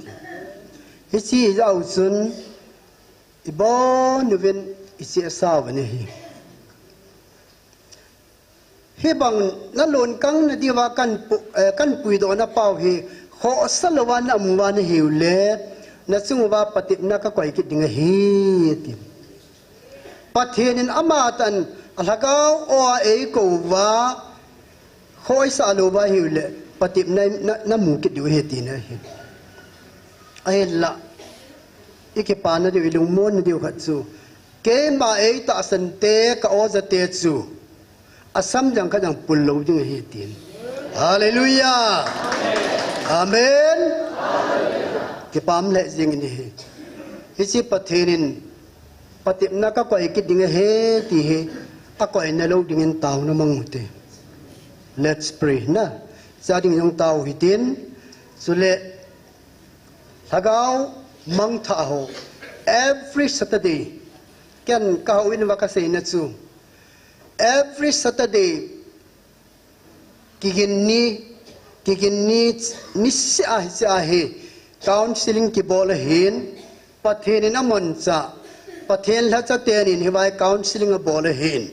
Hiche jeh a chun, ibonuvin ichesa uvin ahi. Hibang nalon kang nadiuva kan pu-, eh, kan puidoh napau hi, khohsa louva naum uva nahiu le, nachung uva patepna kakoi kit ding ahi, ati. Pathen in amatah in alhagao a eikou uva, khohsa louva hiu le, patepna na, namu kit diu ahi tina ahi. Ahinla, ikipana diu, ilungmon nadiu khat chu, keima eitahsan te ka oja te chu, asam jang khat jang pul lou ding ahi tin. Hallelujah. Amen. Kipah lheh jing in ahi. Hiche Pathen in patepna kakoi kit ding ahi ti hi, akoina lou dingin taona mang ute. Let's pray na. Cha ding jong tao hitin. Chule, lhagao mangthah ho, every Saturday, ken kahouin uva kaseina chu, every Saturday, Kiginni, kiginni, niseh a hiche a hi counseling kibol ahin, Pathen in amanchah, Pathen lhacha teni in hiva hi counseling abol ahin.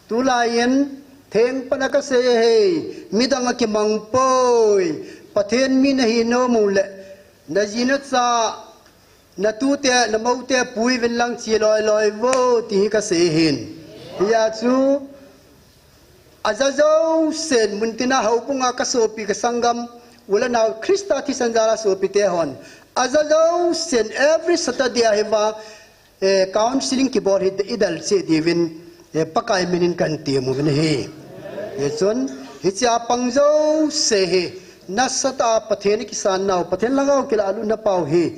Tulai in, thengpan a kasei ahi, midang a kimang poi, Pathen mi nahi nom u le, naji nacha, natute, namoute pui uvin lang che loi loi vo, ti hi kasei ahin. Hia chu, aja jousen, muntina houbunga kasopi kasanggam, u le nao Christa thisan jal a sopi te hon. Aja jousen, every Saturday a hiva, eh, counseling kibol hi idel cheh diuvin, eh, Pakai minin kan tem uvin ahi. Hichun, hiche a pang jouse hi, nasatah a Pathen kisan nau, Pathen lhagao kilah lut napau hi,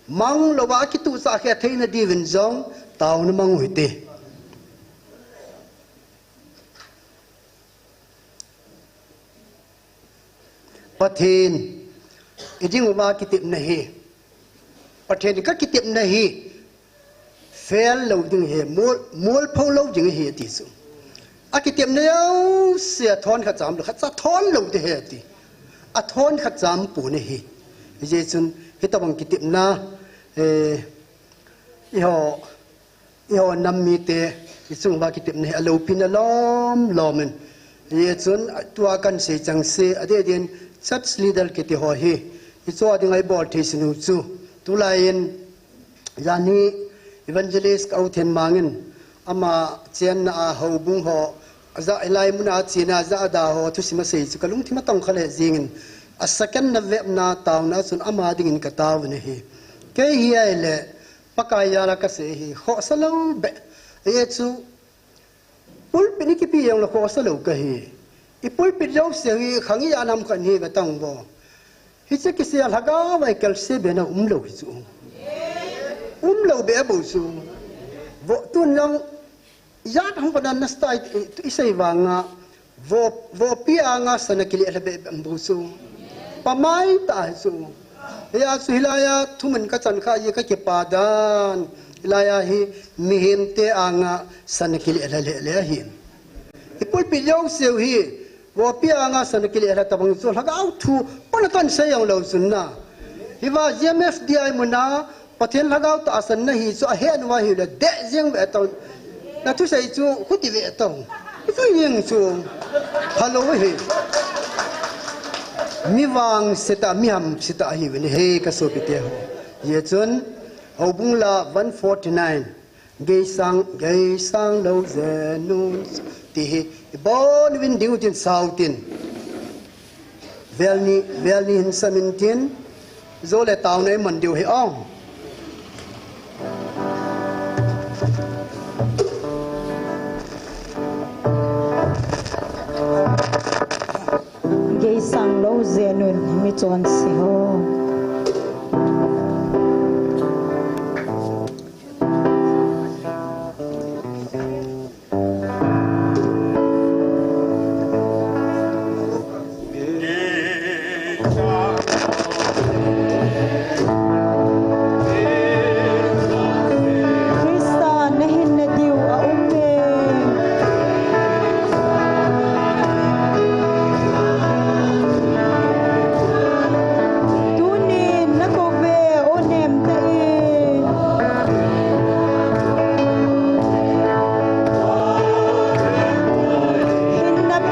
mang louva kituhchah khe theina diuvin jong, taona mang u hite. Pathen, iding uva kitepna hi. Pathen ka kitepna hi. Fail lou ding ahi, mol, molpho lou ding ahi ati chu. Akitepna jouse athon khat cham lou, khat cha thon lou ding ahi ati. Athon khat cham pon ahi. Hijeh chun, hitobang kitepna, eh, eiho, Eiho nam mite, ichung uva kitepna hi aloupina lom lom in. Hichun, tua kahin sei chengse, adeh deh in church leader kiti ho hi, hiche a dinga ibol thei sunu chu. Tulai in, janhi evangelist ka u Thenmang in, ama chenna a houbung ho, aja hilai muna chena, aja ada ho, thusim asei chu kalungthim atongkha lheh jingin, a second na vepna taona chun ama dingin katao u ahi. Kei hi ahile, Pakai jal a kasei hi, khohsa lou beh. Ajeh chu, pulpit in kipe jongle khohsa lou kahi. I pulpit jouse hi, khang ijat ham khat hi vetang vo. Hiche kisei a lhagao a ikelse bena umlou hi chu. Umlou beh bou chu. Vo tun jong, Ijat ham khat nastai, eh, isei vanga, vo, vopi anga sana kile lha beh beh bou chu. Pamai tah chu. Hia chu hilai a thuman kachan kha ji kakipa dan. Hilai a hi mihemte anga sana kile lha lele ahin. I pulpit jouse u hi, Vopi anga sana kile lha tabang chu lhagao thu, pana kansei jonglou chun na. Hiva G M F D I muna, Pathen lhagao tahsan nahi chu ahet uva ahile, deh jeng ve tau. Nathusei chu, khuti ve tau. Chu jeng chu. Hello hi. Mi vangse tah, mi hamse tah ahiuvin ahi kasopite ho. Hijeh chun, houbung la one forty-nine. Geisang, geisang lou jenun. Ti hi, ibon uvin ding utin sao tin. Vel ni, vel ni hin samin tin. Jou le taona iman diu hi ong. Geisang lou jenun mi chonse ho. Christa nahin nadiu aume.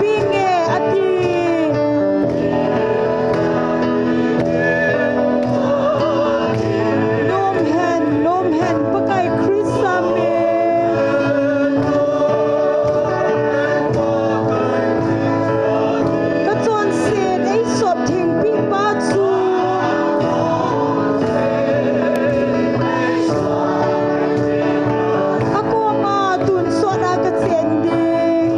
Inge ati. Nom hen, nom hen, Pakai Christa min. Kachonset eisop thengpi pa chu. Akoma tonsot a kachen ding.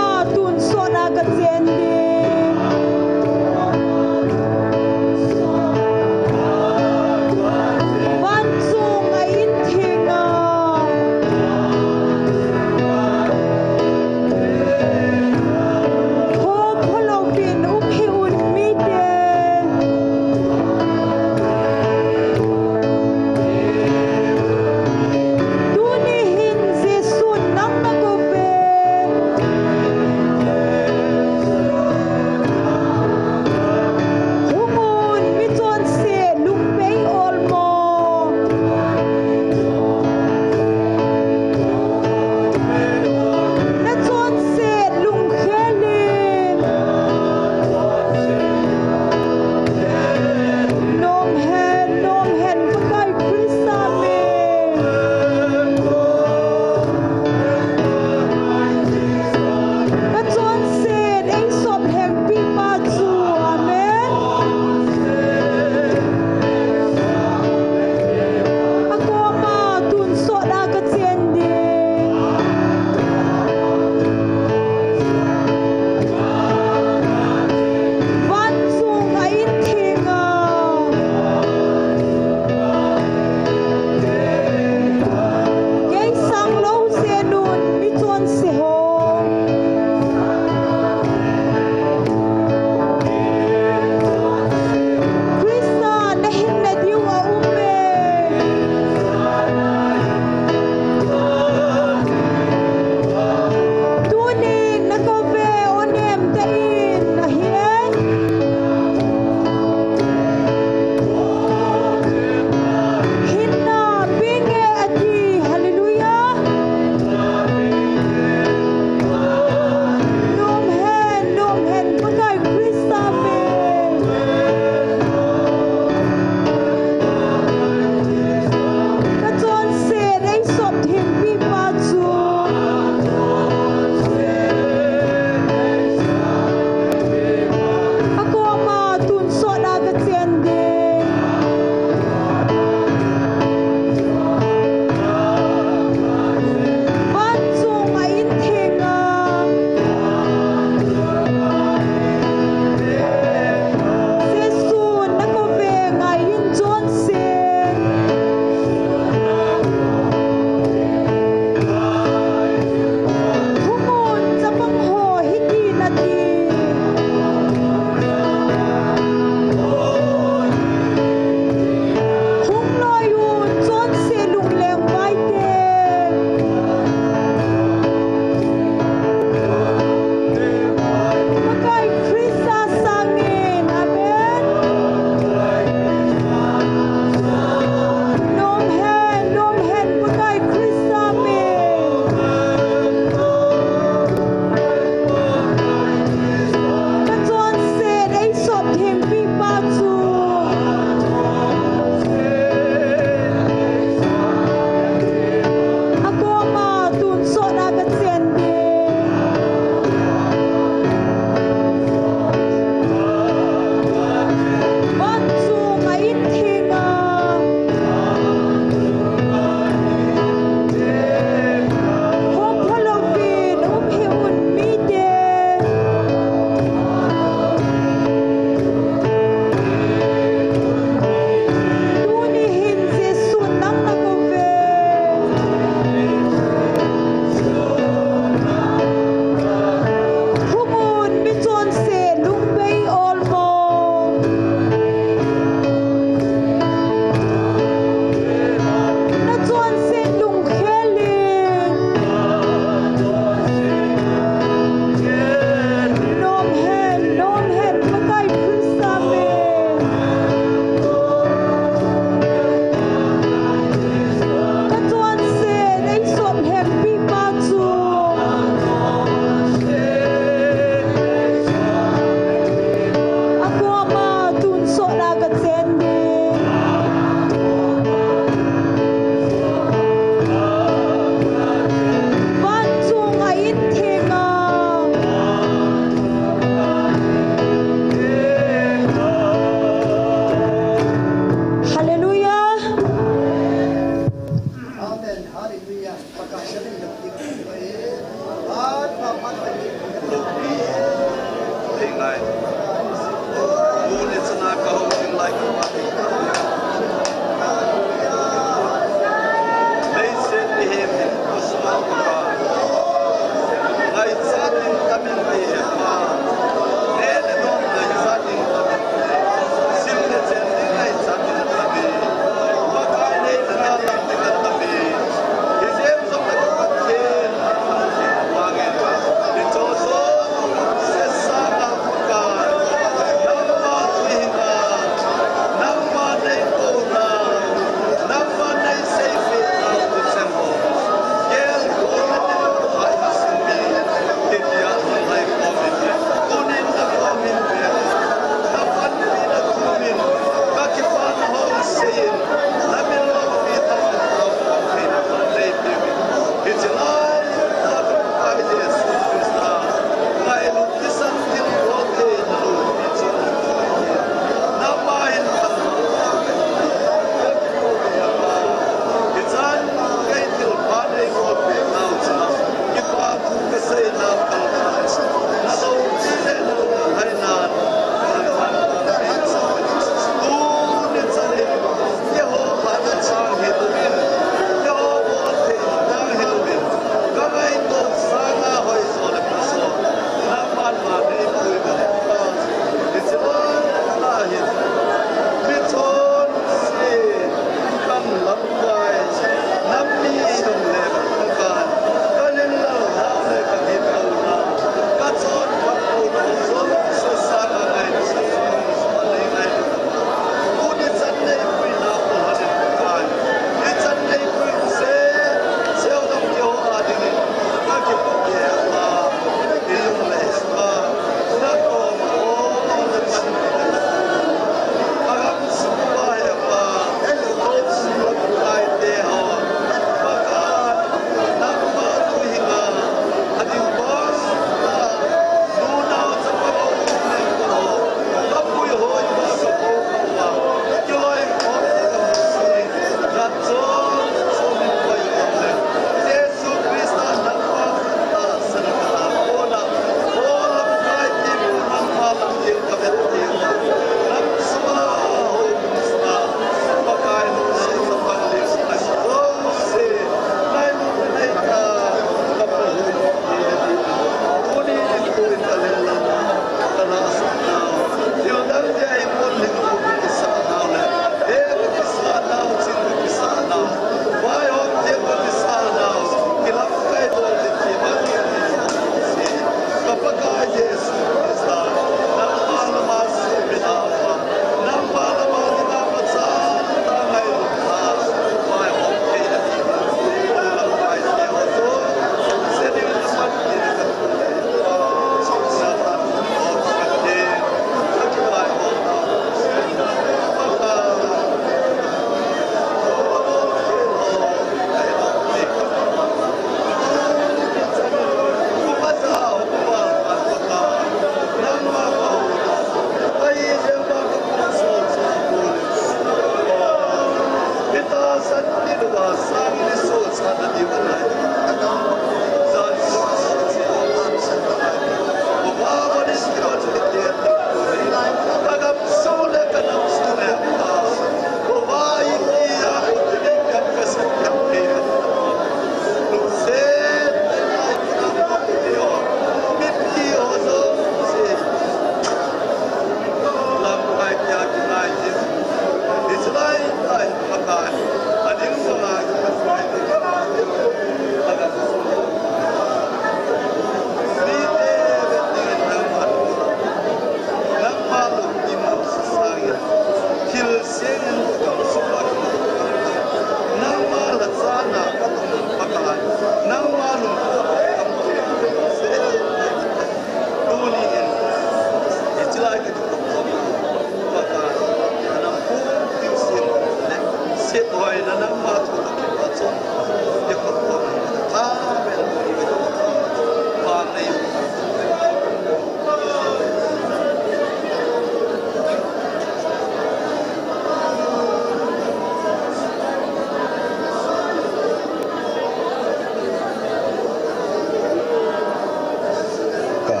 Ka,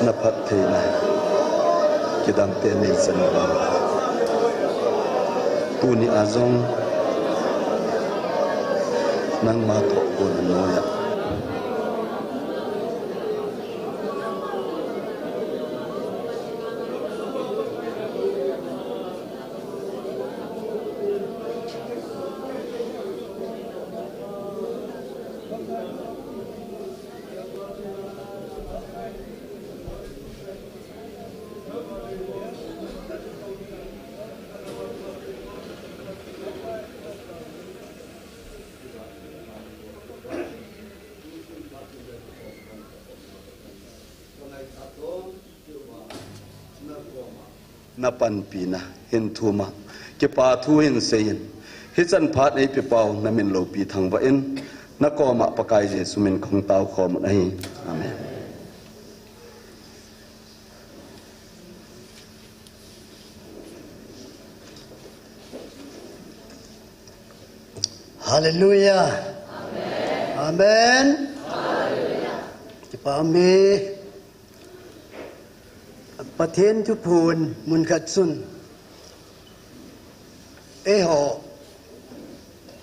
na phattheina kidang teni chan. Tuni a jong nangma thoh kon noiya. Na panpina hin thum a, kipa thu hin seiyin. Hichan phat eipe pau na min loupi thangvah in, na koma Pakai Jesu min kahung tao khom un ahi. Amen. Hallelujah. Amen. Amen. Hallelujah. Kipa um e. Pathen thuphon mun khat chun, eiho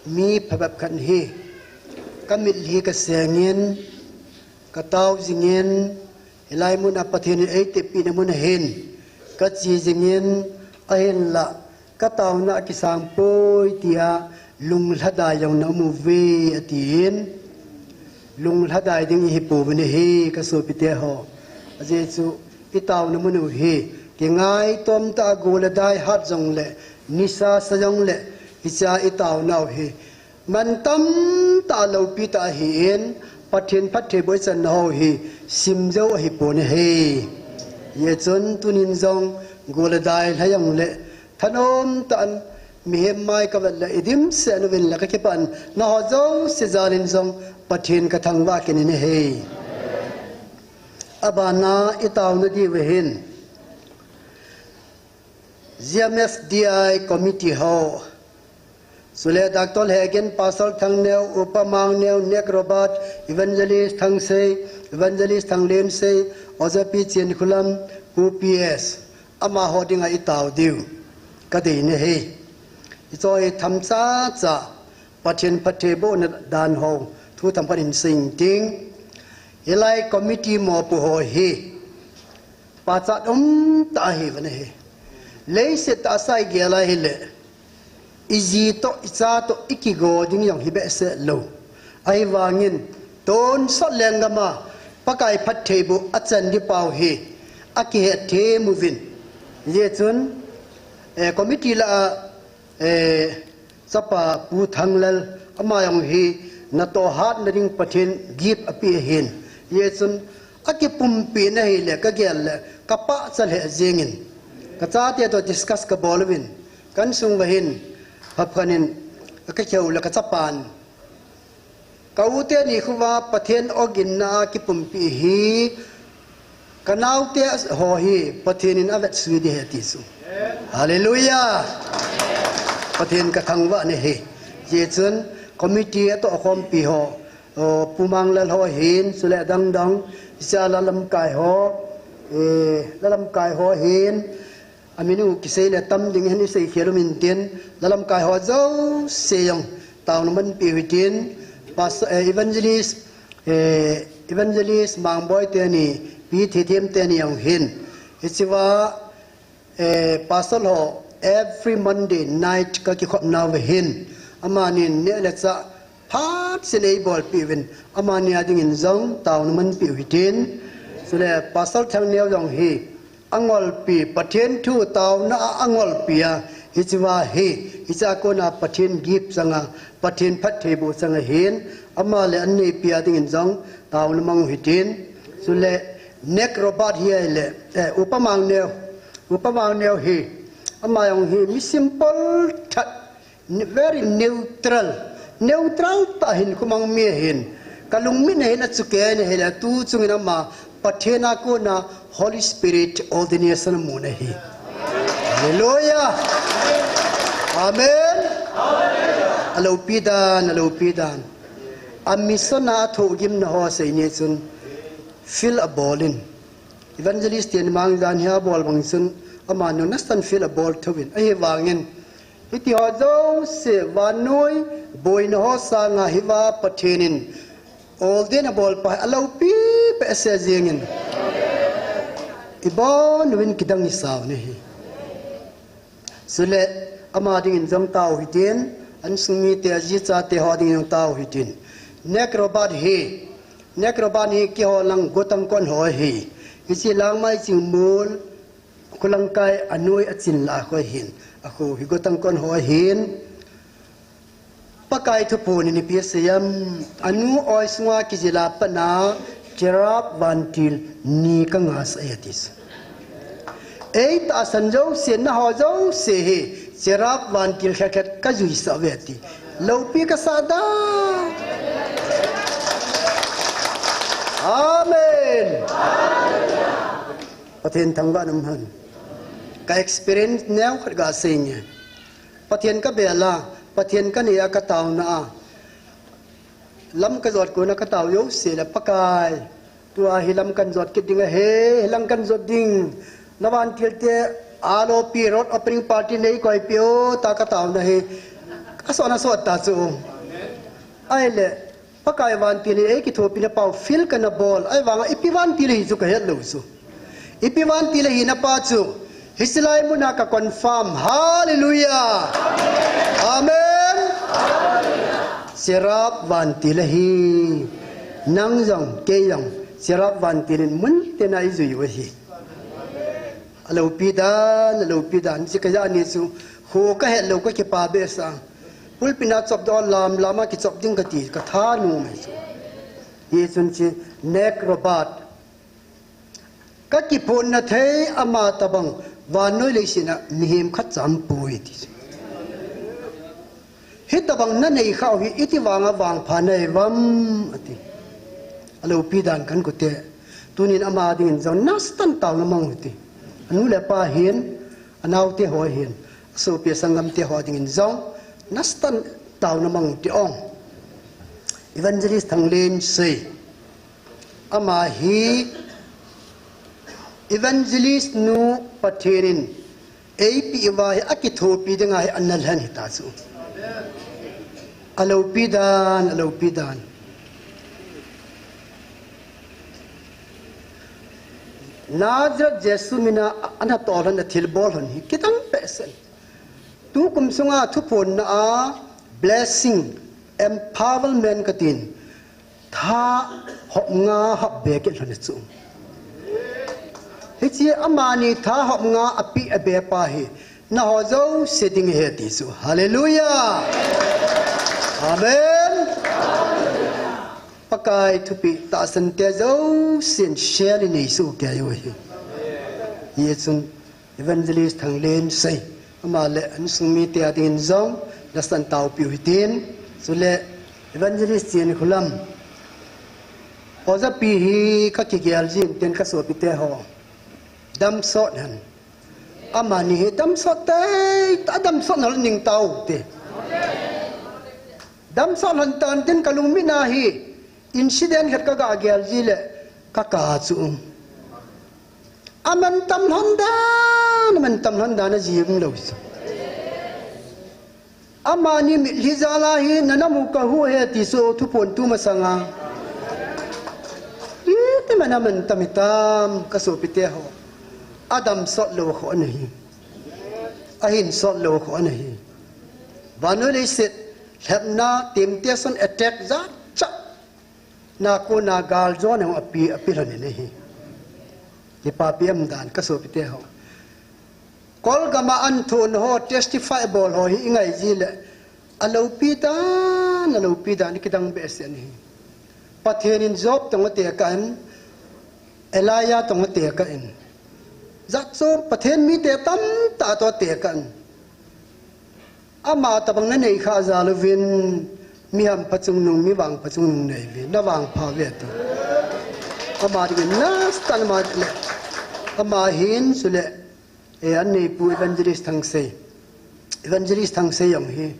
mi phabep khat hi, ka mit hi ka sengin, ka tao jingin, hilai mun a Pathen in eitepina mun ahin, ka che jingin, ahinlah, ka tauna a kisang poi tia lunglhadai jong na um uve atin. Lunglhadai ding ihi pouvin ahi ka sopite ho. Ajeh chu i tauna mun u hi kingai tom tah a gol le dai hat jongle, nisa sa jongle, hichea i tauna u hi mantam tah a loupi tah ahin, Pathen phattheiboh i channa ho hi simjou ahi pon ahi. Hijeh chun tunin jong gol le dai lha jongle, thanom tah in mihem mai ka vet le i dimset uvin le ka kipah in, naho jouse jalin jong Pathen ka thangvah kit in ahi. Abana i tauna diu ahin, G M S D I committee ho, chule Doctor Lhegen, Pastor Thangneo, Upa Mangneo, Nek Robert, Evangelist Thangsei, Evangelist Thanglensei, Ojapi Chinkhulam, Pu P S, amaho dinga i tao diu ka dei in ahi. Hiche hi themcha cha Pathen phattheibohna dan ho thu themkhat in sei inting. Hilai committee mopo ho hi pachat umtah ahiuvin ahi. Leiset tahsa i gel a hile, i ji toh, i cha toh, i kigo ding jong hi behseh lou. Ahivangin, tonsot lenggam a Pakai phattheiboh a chan ding pau hi akihet them uvin. Hijeh chun, eh, committee lah a, eh, chapa Pu Thanglal, ama jong hi natoh hatna ding Pathen gift apeh ahin. Hijeh chun, akipumpina hile ka gel le ka pachat lheh jengin, ka chate toh discuss ka bol uvin, ka insung uva hin, phabep khat in ka kihou le ka chapan, ka u teni khovah Pathen ogin na a kipumpi hi, ka naote ho hi Pathen in avetsui ding ahi ati chu. Hallelujah! Pathen ka thangvah in ahi. Hijeh chun committee atoh khompi ho, o, Pu Manglal ho ahin, chule adang dang, hichea lalamkai ho, eh, lalamkai ho ahin, amin u kisei le tam ding ahin i seikhel um intin, lalamkai ho jouse jong taona manpeh u hitin, Pastor, eh, Evangelist, eh, Evangelist Mangboi teni, Pi Thithem teni jong hin. Hichea, eh, Pastor ho every Monday night ka kikhopna uva hin, amanin neh le chah phat seh in eibolpeh uvin, amani a dingin jong taona manpeh u hitin. Chule Pastor Thangneo jong hi angolpi, Pathen thu taona a angolpi a, hichea hi, hichea kona Pathen gift chang a, Pathen phattheiboh chang ahin, ama le anneipi a dingin jong taona mang u hitin. Chule Nek Robert hi ahile, eh, Upa Mangneo, Upa Mangneo hi, ama jong hi mi simple that, very neutral, neutral tah hinkho mang mi ahin, ka lungmit a hin achuh kei in ahile, tu chungin ama Pathen a kona Holy Spirit ordination amun ahi. Hallelujah! Amen! Aloupi dan, aloupi dan. A mission a thohgimna ho sei ni chun field abol in. Evangelist teni mang jan hi abol bang chun, amanu nasan field abol thouvin. Ahivangin, hiti ho jouse vannoi boina ho sanga hiva Pathen in ordain abol pa hi aloupi behseh jengin, ibon uvin kidang isau ni hi. Chule ama dingin jong tao hitin, insung mite, aji chate ho dingin jong tao hitin. Nek Robert hi, Nek Robert hi keiho lang Gotangkon ho ahi. Hiche Langmai Chingmol, Khulangkai anoi achin lah a kho ahin. Akho hi Gotangkon ho ahin. Pakai thuphon in ipi asei em, anu oi sunga kijil a pat a cherub vantil ni kangah sah e ati chu. Ei tahsan jouse, naho jouse hi cherub vantil khat khat kajuisah uve ati. Loupi kasah da. Amen. Pathen thangvah in um hen. Ka experience neo khat gasei nge. Pathen kabel a, Pathen kanei a, kataona a, lam kajot kona katao jouse le Pakai, tua hi lam kanjot kit ding ahi, hilang kanjot ding. Na vantil te alopi road opening party nei koipeh o, tia kataona hi asot asot ta chu. Ahile Pakai vantil hi eikithopina pau field kana bol, ahivanga ipi vantil ahi chu kahet lou chu. Ipi vantil ahina pa chu, Hiche lai muna ka confirm. Hallelujah. Amen. Serap Vantil ahi. Nang jong, kei jong, Serap Vantil in mun tina ijui u ahi. Alopi dan, alopi dan. Hiche ka ja ni chu, kho ka het lou ka kipa behseh a. Pulpit na chop doh lam lam a kichop ding kati, ka thanom e chu. Hichun hiche Nat Roberts, ka kiphonna thei ama tabang vannoi leiset a mihem khat cha aumpoi ti. Hitabang na nei khah u hi iti vanga vangpha nahi uvam ati. Alopi dan ka inkote. Tunin ama dingin jong nasatah in taona mang u hite. Anu le apa hin, anaote ho hin, asopi asanggam te ho dingin jong nasatah in taona mang u hite ong. Evangelist Thanglensei. Ama hi evangelist nu Pathen in eipeh uva hi akithopi dinga hi ana lhen hita chu. Alopi dan, alopi dan. Nazareth Jesu mina ana toh lhon, athilbol lhon hi kidang behseh. Tukum sunga thuphonna a blessing, empowerment katin, tha hop nga hap be kit lhon chu. Hiche amani tha hop nga ape abe pa hi, nangho jouse ding ahi ti chu. Hallelujah. Amen. Pakai thupeh tahsan te jousen share inei soh kei u ahi. Hichun Evangelist Thanglensei, ama le insung mite a dingin jong, nasatah in taopiu hitin, chule Evangelist Chinkholam, Ojapi hi ka kigel jin tin ka sopite ho. Damsot hen. Amani hi damsot tei, adamsot na ning tao te. Damsot lhon tan tin ka lungmit na hi, incident khat ka ga gel ji le, ka kap chu. Amantam lhon dan, amantam lhon dan aji um lou chu. Amani mitlhi jal a hi, na namu ka hu e ti chu thuphon tu masanga. Iti man amantam hitam, ka sopite ho. Adamsot lou kho ana hi. Ahinsot lou kho ana hi. Vannoi leiset lhepna, temptation, attack jat jat. Na kona galjona ape, ape lhon in ahi. Kipapi um dan ka sopite ho. Kol gam a an thon ho, testify bol ho hi i ngai ji le, alopi dan, alopi dan, kidang behseh in ahi. Pathen in Job toh atekah in, Elijah toh atekah in. Jat chom Pathen mite tamtah toh atekah in. Ama tabang na nei khah jal uvin, mi hampha chungnung, mi vangpha chungnung nei uvin, na vangpha uve ti. Ama dingin nasatah in ama le, ama hin chule, e, an neipu Evangelist Thangsei. Evangelist Thangsei jong hi,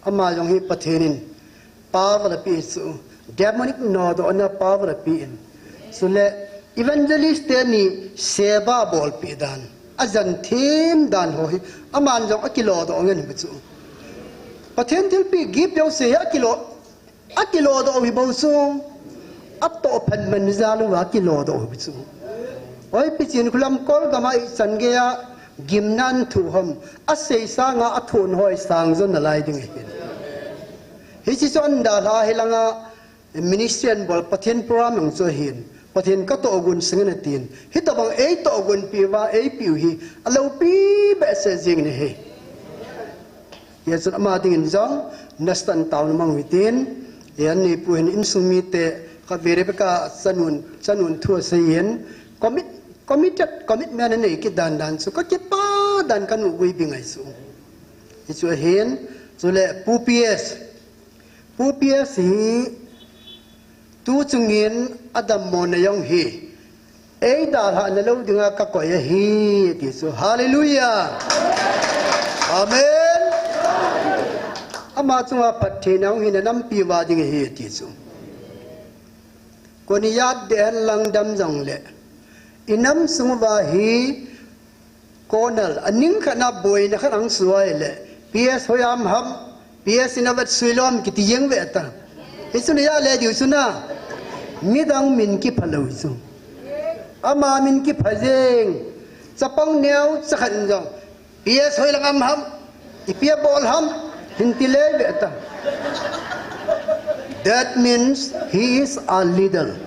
ama jong hi Pathen in power ape chu, demonic nodohna power ape in. Chule evangelist teni seva bolpi dan, ajan them dan ho hi, aman jong akilodoh ngen hi chu. Pathen thilpeh gift jouse hi akilo, akilodoh hi bou chu. Atoh phat man jal uva akilodoh hi chu. Oi, pi Chinkholam, Kol gam a ichan gei a gimna an thu ham, asei sanga athon hoi sang jo nalai ding ahi. Hiche chu an dalha hi langa, ministry an bol, Pathen program jong chu ahin, Pathen ka tohgon sangin atin. Hitabang ei tohgonpi uva, eipeu hi, alopi behseh jing in ahi. Hichun ama dingin jong, nasatah in taona mang u hitin, e, an neipu hin insung mite, ka Rebecca chanun, chanun thu asei in, commit, committed, commitment anei kit dan dan chu, ka kipa dan ka nuhgui bi ngai chu. Hichu ahin, chule Pu P S, Pu P S hi, tu chungin adammona jong hi, ei dalhah na lou dinga ka koi ahi, ti chu. Hallelujah. Amen. Ama chunga phattheina hung hina nampi uva ding ahi, ti chu. Koni jat de hen lang dam jong le. I nam sung uva hi, Colonel, aning khat na boina khat ahung suai le, P S hoiya ham, P S in avet sui lom kiti jeng ve ta. Hichun ija le diu chu na, midang min kipha lou chu. Ama min kipha jeng, Chapang neo chakhat in jong, P S hoilang am ham, ipi abol ham, hin ti le ve ta. That means he is a leader.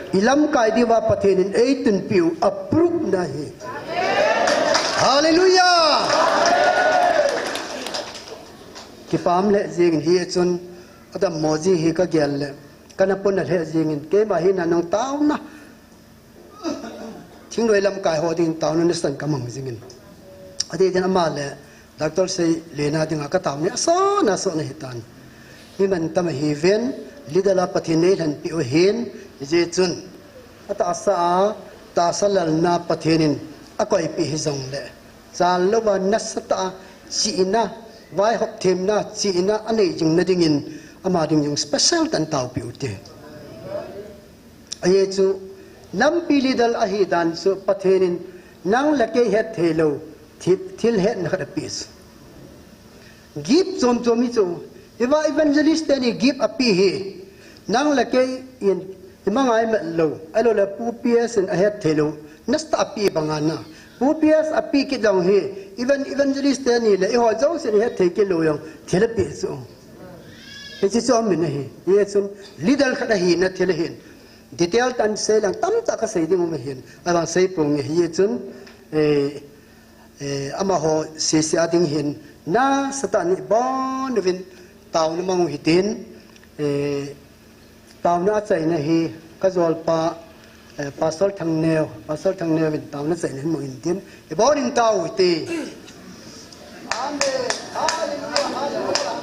I lamkai diuva Pathen in eitunpiu a proof na ahi. Hallelujah! Kipah lheh jengin hichun, adammo ji hi kagel le, kana pon lheh jengin, keima hi nanung taona thingnoi lamkai ho dingin taona nasan kamang jingin. Adeh din ama le Doctor Seilena dinga kataona asona asona hitan. Mi mantam ahiuvin, leader a Pathen in eilhenpeh u ahin, hijeh chun atahsa a, tahsa lalna Pathen in akoipeh hijongle, chal louva nasatah a chihna, vaihop themna, chihna anei jing nadingin ama ding jong special tah in taopeh ute. Ajeh chu, lampi leader ahi dan chu Pathen in nang le kei hetthei lou, thi-, thil hetna khat apeh chu. Gift chom chom hi chu, hiva evangelist teni gift apeh hi, nang le kei in imangai mat lou, ahilouleh Pu P S in ahetthei lou, nasatah a apeh banga na. Pu P S apeh kit jong hi, even evangelist teni le eiho jousen ihetthei kit lou jong, thil apeh chu. Hiche chu amin ahi, hichun leader khat ahina thil ahin. Detail tah in seileng tamtah kasei ding um ahin, ahivang seiponge hichun, eh, eh, amaho sese a ding hin, nasatah in ibonuvin taona mang u hitin, eh, taona achaina hi kajolpa, eh, Pastor Thangneo, Pastor Thangneo in taona achaina hin mang in tin, ibonin tao u hite. Amen. Hallelujah, hallelujah.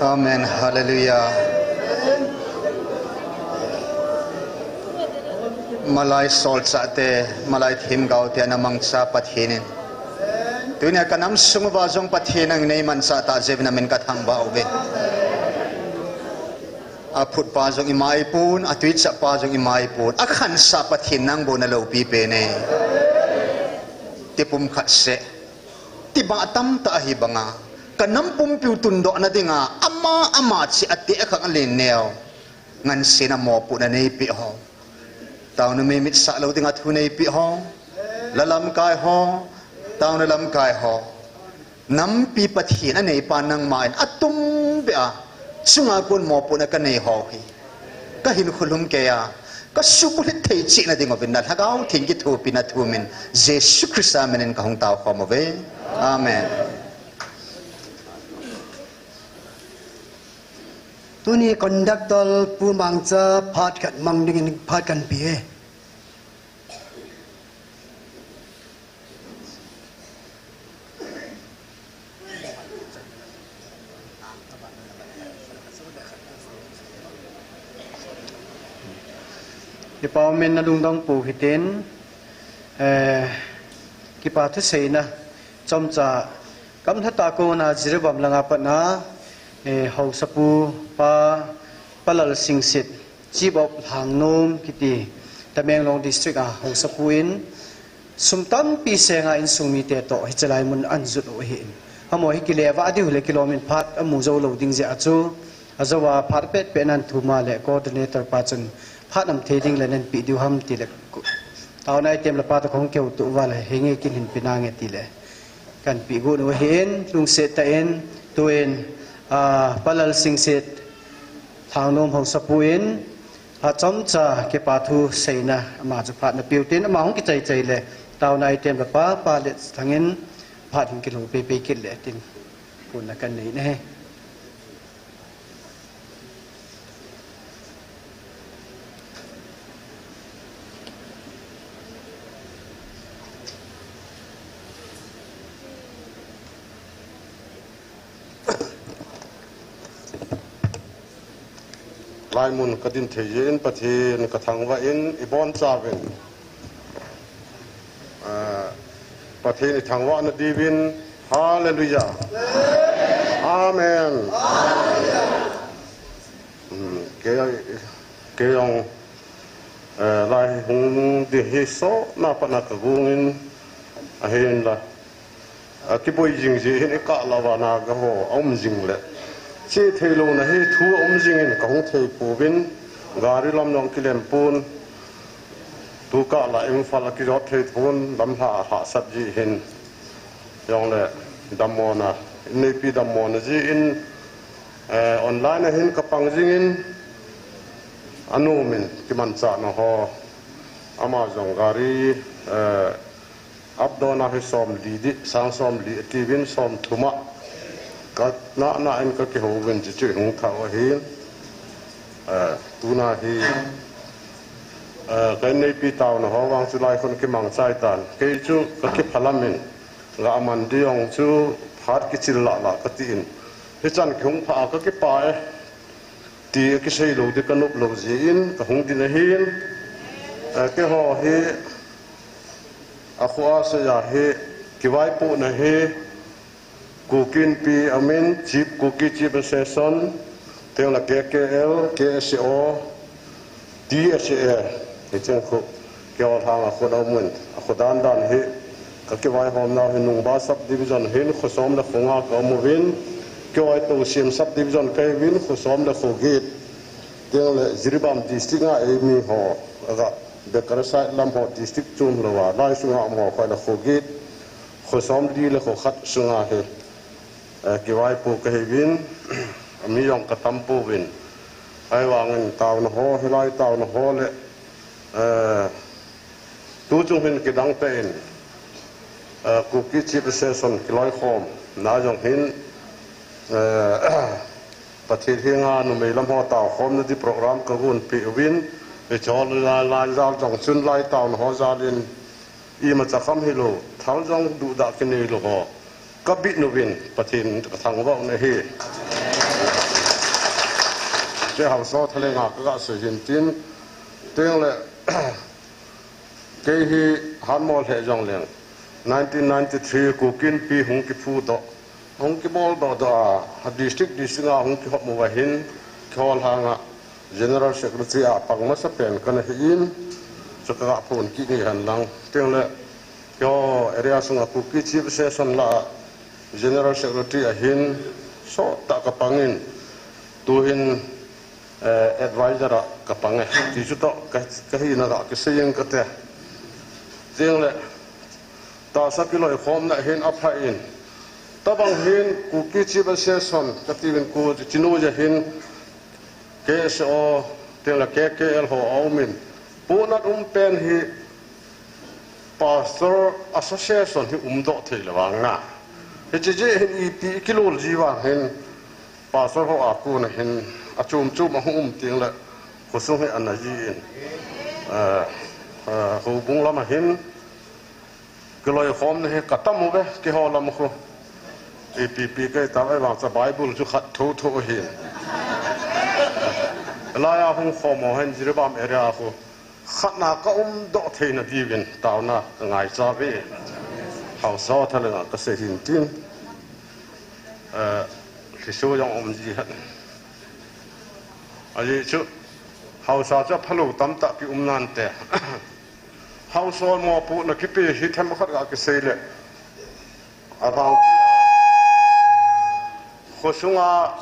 Amen. Hallelujah. Malai solchahte, malai themgaote ana mangcha Pathen in, tunia kanam sung uva jong Pathen nangin neimanchah tah jeh uvin namin kathangvah uve. Aphutpa jong imaipon, atuichahpa jong imaipon, akhansah Pathen nang bou naloupi pen e. Tipum khat seh, tibah tamtah ahi banga, kanam pumpiu tundohna dinga ama ama cheh ateh khang alen neo, ngansena mopohna neipeh ho, taona meimit sah lou dinga thu neipeh ho, la lamkai ho, taona lamkai ho, nampi Pathen aneipa nangma in atumbeh a chunga kon mopohna kanei ho hi, kahinkho lhumkeiya, kasuh bulhit thei chehna ding uvin na Lhagao Theng kithopina thumin, Jesu Christa minin kahung taokhom uve. Amen. Tuni conductor Pu Mangcha phat khat mang dingin phat kanpe e. Kipah umin, nalungdong pou hitin, eh, kipa thuseina chomcha, gamlhatah kona Jiribam langa patna, eh, Haosapu Pa, Pa Lalsingset, Chief of Lhangnom kiti, Tamenglong District a Haosapu in, sum tampi senga insung mite toh hiche lai mun ahin jot u ahin. Amaho hi kile vah diu le kilom in phat amu jou lou ding jeh a chu, ajouva phat petpet nan thum a le coordinator pa chun phat nam thei ding le nanpe diu ham tile, taona item le pa toh kahung kihouto uva le, henge kin hin pe nange tile kanpe got u ahin, lungset tah in, tuin, ah, Pa Lalsingset, Lhangnom Haosapu in, phat chomcha kipa thuseina ama chu phat napeu tin, ama hung kichai chai le, taona item le pa, Pa Letthang in phat hin kilou peipei kit le tin, puna kanei nahi. Laimun kadin thei jeh in Pathen kathangvah in, ibonchauvin, ah, Pathen ithangvah nadiuvin. Hallelujah. Amen. Hmm, kei, kei jong, eh, lai hung ding hi sotna patna kagong in, ahinla, akiboi jing jeh hin ikah lah uva naga ho aum jing le, che theilouna hi thu aum jing in kahung thei pouvin, gari lam jong kilem pon, tukah lah Imphal akijot thei pon, lamlha ahahsat jeh hin, jongle dammona, inneipi dammona jeh in, eh, online a hin kapang jing in, anom in kimanchahna ho, ama jong gari, eh, updown a hi somli ding, sang somli atiuvin, somthum a kanah nah in kakihouvin, chuchu hung thah u ahin, eh, tuna hi, eh, ka inneipi taona ho vang chu lai khun kimang chai tan, kei chu kakiphalam in, gaman ding jong chu phat kichil lah lah kati in, hichan kihung phah a kakipah e ti akisei lou ding kanop lou jeh in kahung ding ahin, eh, keiho hi akhoa seiya hi kivaipohna hi Kuki Inpi amin, Chief, Kuki Chief Association, tengle K K L, K S A O, T S A, hicheng khu, keiho lhang a khun aumin, akhodan dan hi kakivaihomnau hi Nungba Sub Division hin kho som le kho nga kaum uvin, keiho hi Tousem Sub Division kahiuvin, kho som le kho get, tengle Jiribam District a eimi ho, aga Bekara side lam ho, district chom louva, lai sunga um ho, kho le kho get, kho somli le kho khat sunga hi, eh, kivaipo kahiuvin, mi jong katam pouvin. Ahivangin taona ho, hilai taona ho le, eh, tuchung hin kidang tah in, eh, Kuki Chief Association kiloikhomna jong hin, eh, Pathen henga numei lam ho taokhomna ding program kagonpeh uvin, hiche lai, lai jal jong chun lai taona ho jal in, imacha kham hilou, thal jong duhdah kinei lou ho kabit uvin, Pathen kathangvah u ahi. Che hausa thalenga ka ga sei hin tin, tin le, kei hi hanmol he jong leng, nineteen ninety-three Kuki Inpi hung kiphudoh, hung kibol doh doh a, a district district a hung kihop uva hin, kihol hanga General Secretary a pang masa pen kana hi in, chu ka ga phun kit nge hen lang. Tin le, keiho area sunga Kuki Chief Association la General Secretary a hin, sot tah ka pang in, tu hin, eh, advisor a ka pang e. Ti chu toh, ka, ka hina ga kisei ing kate. Tin le, tahsa kiloikhomna hin a pha in. Tabang hin Kuki Chief Association kati uvin Pu Chinu ja hin K S O, tin le K K L ho a um in. Pu Natnum pen hi Pastor Association hi umdoh thei le vang na. Hiche jeh hin ipi kilol ji vang hin Pastor ho a kona hin a chom chom a hung um tin le khosung hi ana ji in. Eh, eh, houbung lama hin kiloikhomna hi ka tam uve, keiho lam khu. Ipi pi kei tam, ahivang chu Bible chu khat thotho ahin. Laiya hung khom ho hin Jiribam area khu. Khatna ka umdoh theina diuvin taona ka ngaicha uve. Hausa thalenga ka sei hin tin. Eh, Lhisu jong um ji hen. Ajeh chu, hausa chu phalou tamtah ki um nante. Hausa mopohna kipe hi themkhat ga kisei le. Avang khosunga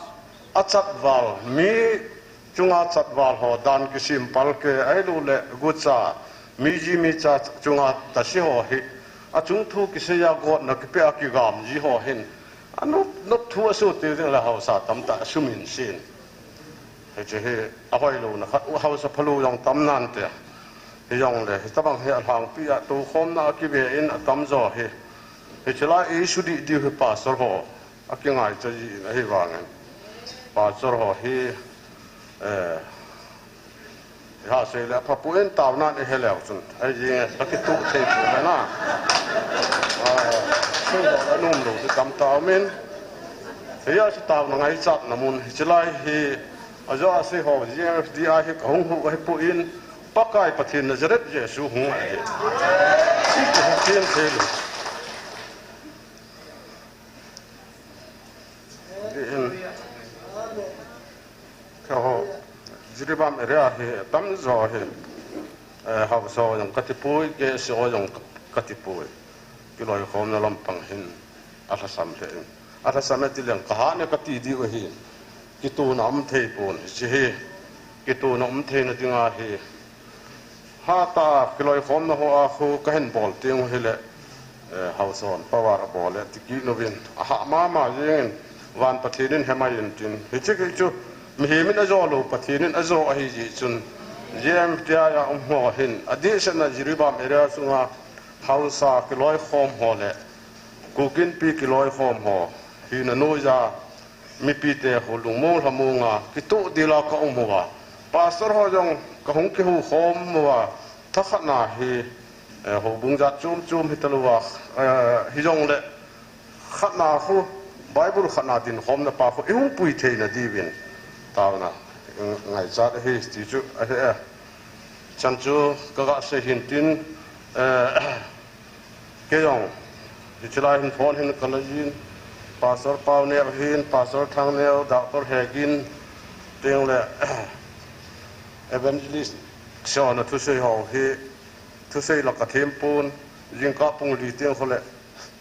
achatval, mi chunga chatval ho dan kisem palke, ahilou le gucha, mi ji mi cha chunga tasi ho hi, achung thu kisei a gotna kipe a kigam ji ho hin, anop, nop thu asoh tei ding le hausa tamtah asumin sin. Hiche hi ahoilouna khat, hausa phalou jong tam nante. Hijongle, hitabang hi alhangpi a toukhomna a kive in atamjo hi. Hiche lai i sudih diu hi pastor ho akingaicha ji in ahivangin. Pastor ho hi, eh, iha sei le apha poi, taonan ihe leu chun. Ahi jeh in, ka kituh thei poi le na. Ah, sei lou le nom lou chu tamtah umin. Hiya chu taona ngaichatna mun. Hiche lai hi, ajo a sei ho, G M F D I hi ka hung huh ahi poi, Pakai Pathen Nazareth Jesu hung ahi. Chu ka hung chen thei lou. Din. Keiho, Jiribam area hi, tamjo hi. Eh, hausa jong kati poi, K S O jong kati poi. Kiloikhomna lampang hin, alhasam lheh in. Alhasam e ti leng, ka hat e kati diu ahin. Kituhna um thei pon, hiche hi. Kituhna um theina dinga hi. Hatah a kiloikhomna ho a khu kahin bol teng u hile, eh, hausa hon power abol e ti kit uvin. Ahah mama jengin, van Pathen in hemai intin. Hiche kei chu, mihem in ajo lou, Pathen in ajo ahi jeh chun. G M F D I a um ho hin, adehset na Jiribam area sunga hausa kiloikhom ho le, Kuki Inpi kiloikhom ho, hina noiya, mipite ho lungmong lhamong a, kituh dila ka um uva. Pastor ho jong ka hung kihukhom uva, thakhatna hi, eh, houbung jat chom chom hita louva, eh, hijongle, khatna khu, Bible khatna dinkhomna pa khu, i hung pui theina diuvin. Taona, ngaichat ahi, ti chu, ahi, eh. Chan chu, ka ga sei hin tin, eh, Kei jong, hiche lai hin phone hin ka la jin, Pastor Pauneo hin, Pastor Thangneo, Doctor Hegin, tin le, Evangelist Sona thusei ho hi, thusei la ka them pon, jingkah pung li teng khu le,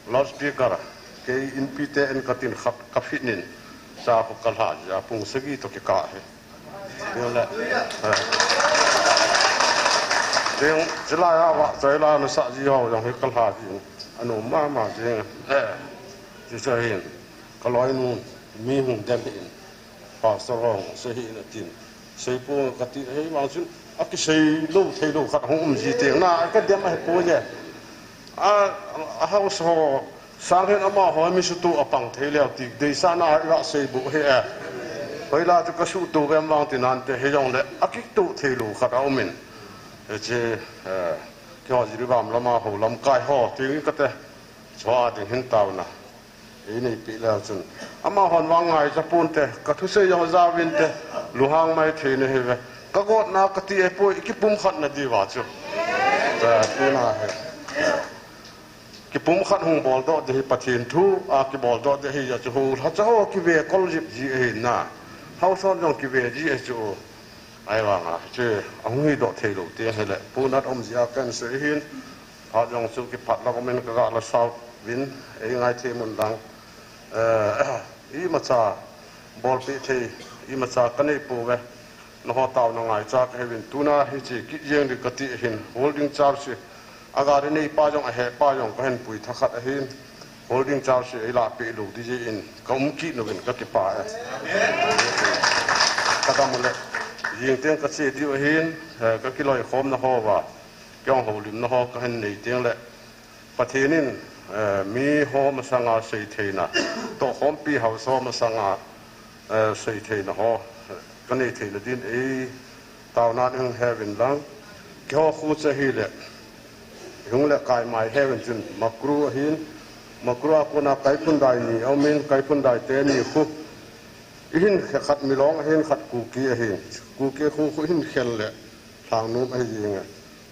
loudspeaker, kei inpi te en ka tin khat ka fit in, cha khu ka lha jia pung sagi toh kikah hi. Tin le. Eh. Tin, chulai a vahchoi la na sah ji ho jong hi ka lha ji. Anom mama jing. Eh. Chuche hin. Ka loinu mi hung dem hin. Pastor ho hung sei hin atin. Sei pon kati hi vang chun. Akisei lou, thei lou khat hung um ji teng na. Ka dem ahi poi e. A, a house ho, sang hin amaho mi suhtuh a pang thei leu ti, deisahna a i vah sei buh hi e. Hoilai chu ka suhtuh vem vang ti nante hijongle, a kituh thei lou khat a um in. Hiche, eh, keiho Jiribam lama ho lamkai ho, ti nge kate, chua ding hin taona. Ei neipi leu chun, amahon vang ngaicha ponte, ka thusei jong jaovinte, lunghang mai thei nahiuve. Ka gotna kati ahipoi, i kipumkhat nadiuva chu. Tuna hi kipumkhat hung boldoh ding hi Pathen thu a kibol doh ding ahi jeh chun, hou lhacha ho kive kol jipji ahi na. Haosa hon jong kive ji ahi chu. Ahivanga chu ahung hidoh thei lou teng hile, punat um jeh a kahin sei ahin. Phat jong chu kiphat lang umin ka ga la sao vin, ei ngai thei mun lang. Eh, imacha bolpeh thei, imacha ka nei pouve. Nangho taona ngaicha kahiuvin, tuna hiche kit jeng ding kati ahin, holding charge hi, a gari neipa jong, ahepa jong kahin pui thakhat ahin, holding charge hi ei lahpeh lou ding jeh in ka um kit uvin ka kipah e. Ka dam ule, jing teng ka che diu ahin, eh, ka kiloikhomna hoa, kei jong houlimna ho kahin nei teng le, Pathen in, eh, miho masanga seitheina, tohkhompi haosa masanga, eh, seitheina ho, eh, ka nei theina din ei taona in hung he uvin lang. Keiho khu chu ahile, hung le kaimai he uvin chun, Makru ahin, Makru a kona Kaiphundai ni aumin, Kaiphundai teni khu. Ihin khe khat Milong ahin, khat Kuki ahin. Kuki khu, khu ihin khel le, Lhangnom ahi jinge.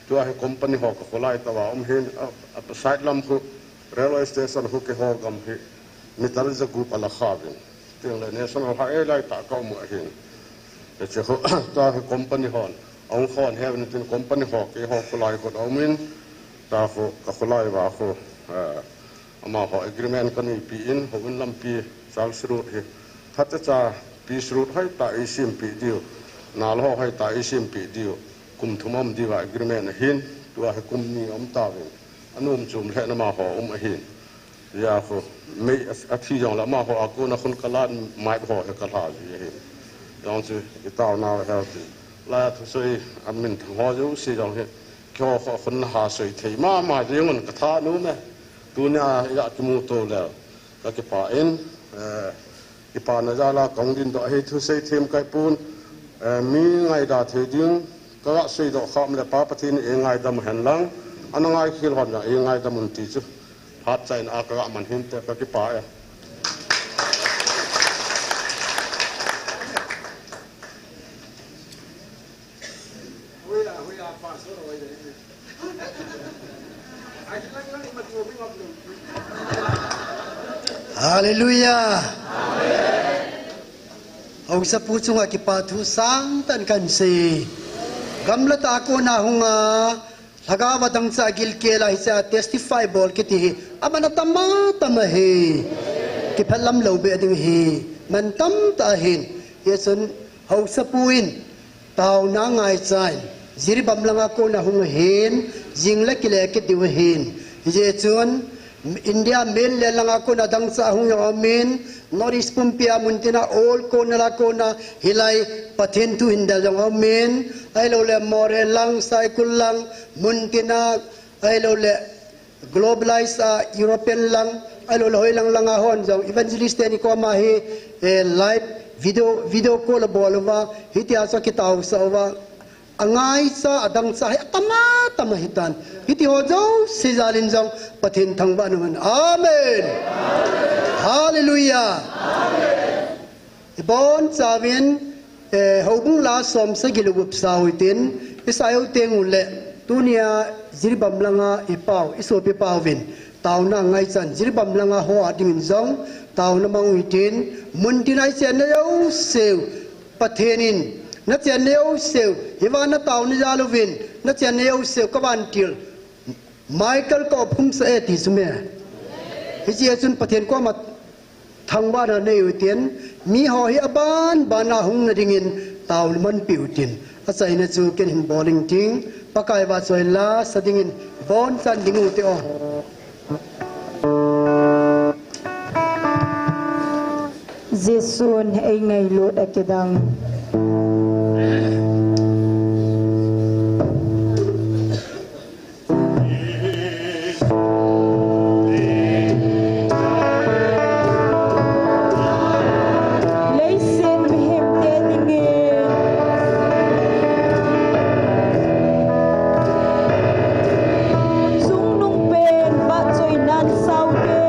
Tua hi company ho ka kholai tah uva um hin, a, a side lam khu railway station khu keiho gam hi meter jagup ala kha uvin. Tin le National Highway lai tah ka um u ahin. Hiche khu, tua hi company hon ahung khon he uvin tin company ho keiho kholai khu aumin, tua khu ka kholai uva khu, eh, amaho agreement ka neipi in, houin lampi Charles Road hi phatecha peace road hoitah ei sempeh diu, nal ho hoitah ei sempeh diu, kum thum um diuva agreement ahin, tua hi kum ni um tauvin, anom chom lheh in amaho um ahin. Hijeh a khu, mei a, athi jongle amaho a kona khun ka lan, mike ho hi ka lha ji ahin. Jong chu i taonau ahi ti. Lai a thusei a minthang ho jouse jong hi, keiho khu khun na ha soi thei mama jeng un ka thanom e. Tunia ija kimuto leu ka kipah in, eh, kipana jal a kahung dingdoh ahi, thusei themkai pon, eh, mi ngaida thei ding, ka ga seidoh kham le Pa Pathen in eingaidam hen lang, ana ngaikhel hon jong eingaidam un ti chu phat chaina a ka ga man hinte, ka kipah e. Hallelujah. Haosapu chunga kipa thu sangtah in kahin sei. Gamla tah a kona hunga, lhagao a dangchah gilkel a hiche a testify bol kiti hi, aman atam atam ahi. Kiphelam lou beh ding ahi. Mantam tah ahin. Hijeh chun haosapu in, taona ngaichan, Jiribam langa kona hung ahin, jing le kile kit diu ahin. Hijeh chun, India mainland langa kona dangchah hung jong aumin, North East pumpia muntina all kona la kona hilai Pathen thu hin del jong aumin, ahilouleh Moreh lang, Saikul lang, muntina, ahilouleh globalize a European lang, ahilouleh hoilang langa hon jong evangelist teni koma hi, eh, live video, video call abol uva, hitia chu akitaosah uva. Angaicha, adangchah hi atam atam ahitan. Hitiho jouse jal in jong Pathen thangvah in umhen. Amen. Hallelujah. Ibonchauvin, eh, houbung la somsagi le gup sa u hitin, isai u teng uleh, tunia Jiribam langa ipau, isopi pauvin, taona ngaichan, Jiribam langa ho a dingin jong, taona mang u hitin, muntina ichenna jouseu, Pathen in, nachenna jouseu, hiva nataona jal uvin, nachenna jouseu, kavantil, Michael ka opkhum sah e ti chu me. Hiche a chun Pathen koma thangvahna nei u hitin, miho hi aban bana hung nadingin taona manpeh u hitin. Achaina chu ken hin bol inting, Pakai vahchoi lasa dingin, bonchan ding u hite o. Jesun eingailut akidang. Leiset mihemte dingin chungnungpen vahchoinan saute.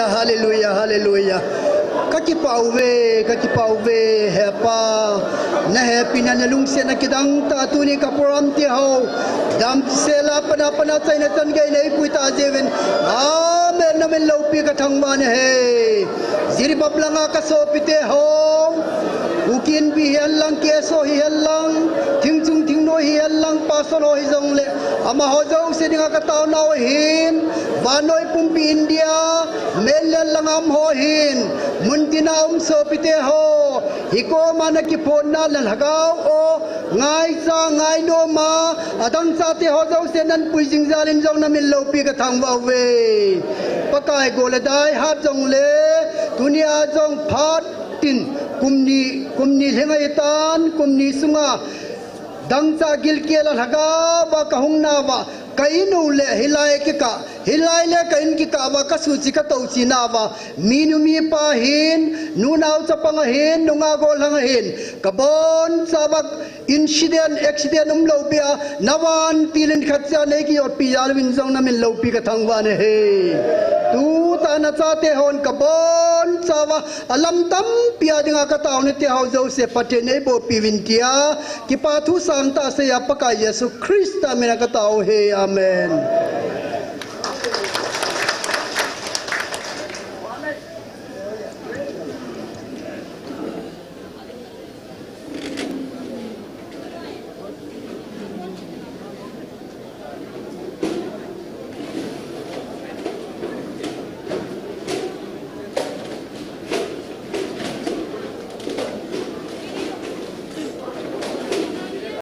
Hallelujah, hallelujah. Kakipah uve, kakipah uve, Hepa. Nahepina nalungsetna kidang tah a tuni ka program te ho damsel a pat a pat a chaina chan gei neipui tah jeh uvin. Amen. Namin loupi kathangvah nahi. Jiribam langa kasopite ho, Kuki Inpi hihen lang, K S O hihen lang, Thingchung Thingnoi hihen lang, Pastor ho hijongle, amaho jouse dinga kataonau ahin, vannoi pumpi India, mainland langa umho hin, muntina um sopite ho, hikoma nakiphonna Lhagao o, ngaicha ngainom a, adang chate ho jouse nanpui jing jal in jong namin loupi kathangvah uve. Pakai gol le dai hat jongle, tunia jong phat tin, kum ni, kum ni lhing ahitan, kum ni sunga, dangchah gilkel a Lhagao va kahung nauva, ka in u le hilai kikah, hilai le ka in kikah uva, kasuhchi katouchi nauva, minu mipa hin, nunao chapang ahin, nungah gollhang ahin, kabonchauva, incident, accident umlou beh a, navantil in khatcha neikijotpi jal uvin jong namin loupi kathangvah nahi. Tutah a nachate hon kabonchauva, alam tampi a dinga kataona teho jouse Pathen in eibohpi uvin tia, kipa thu sangtah seiya Pakai Jesu Christa mina katao uhi. Amen.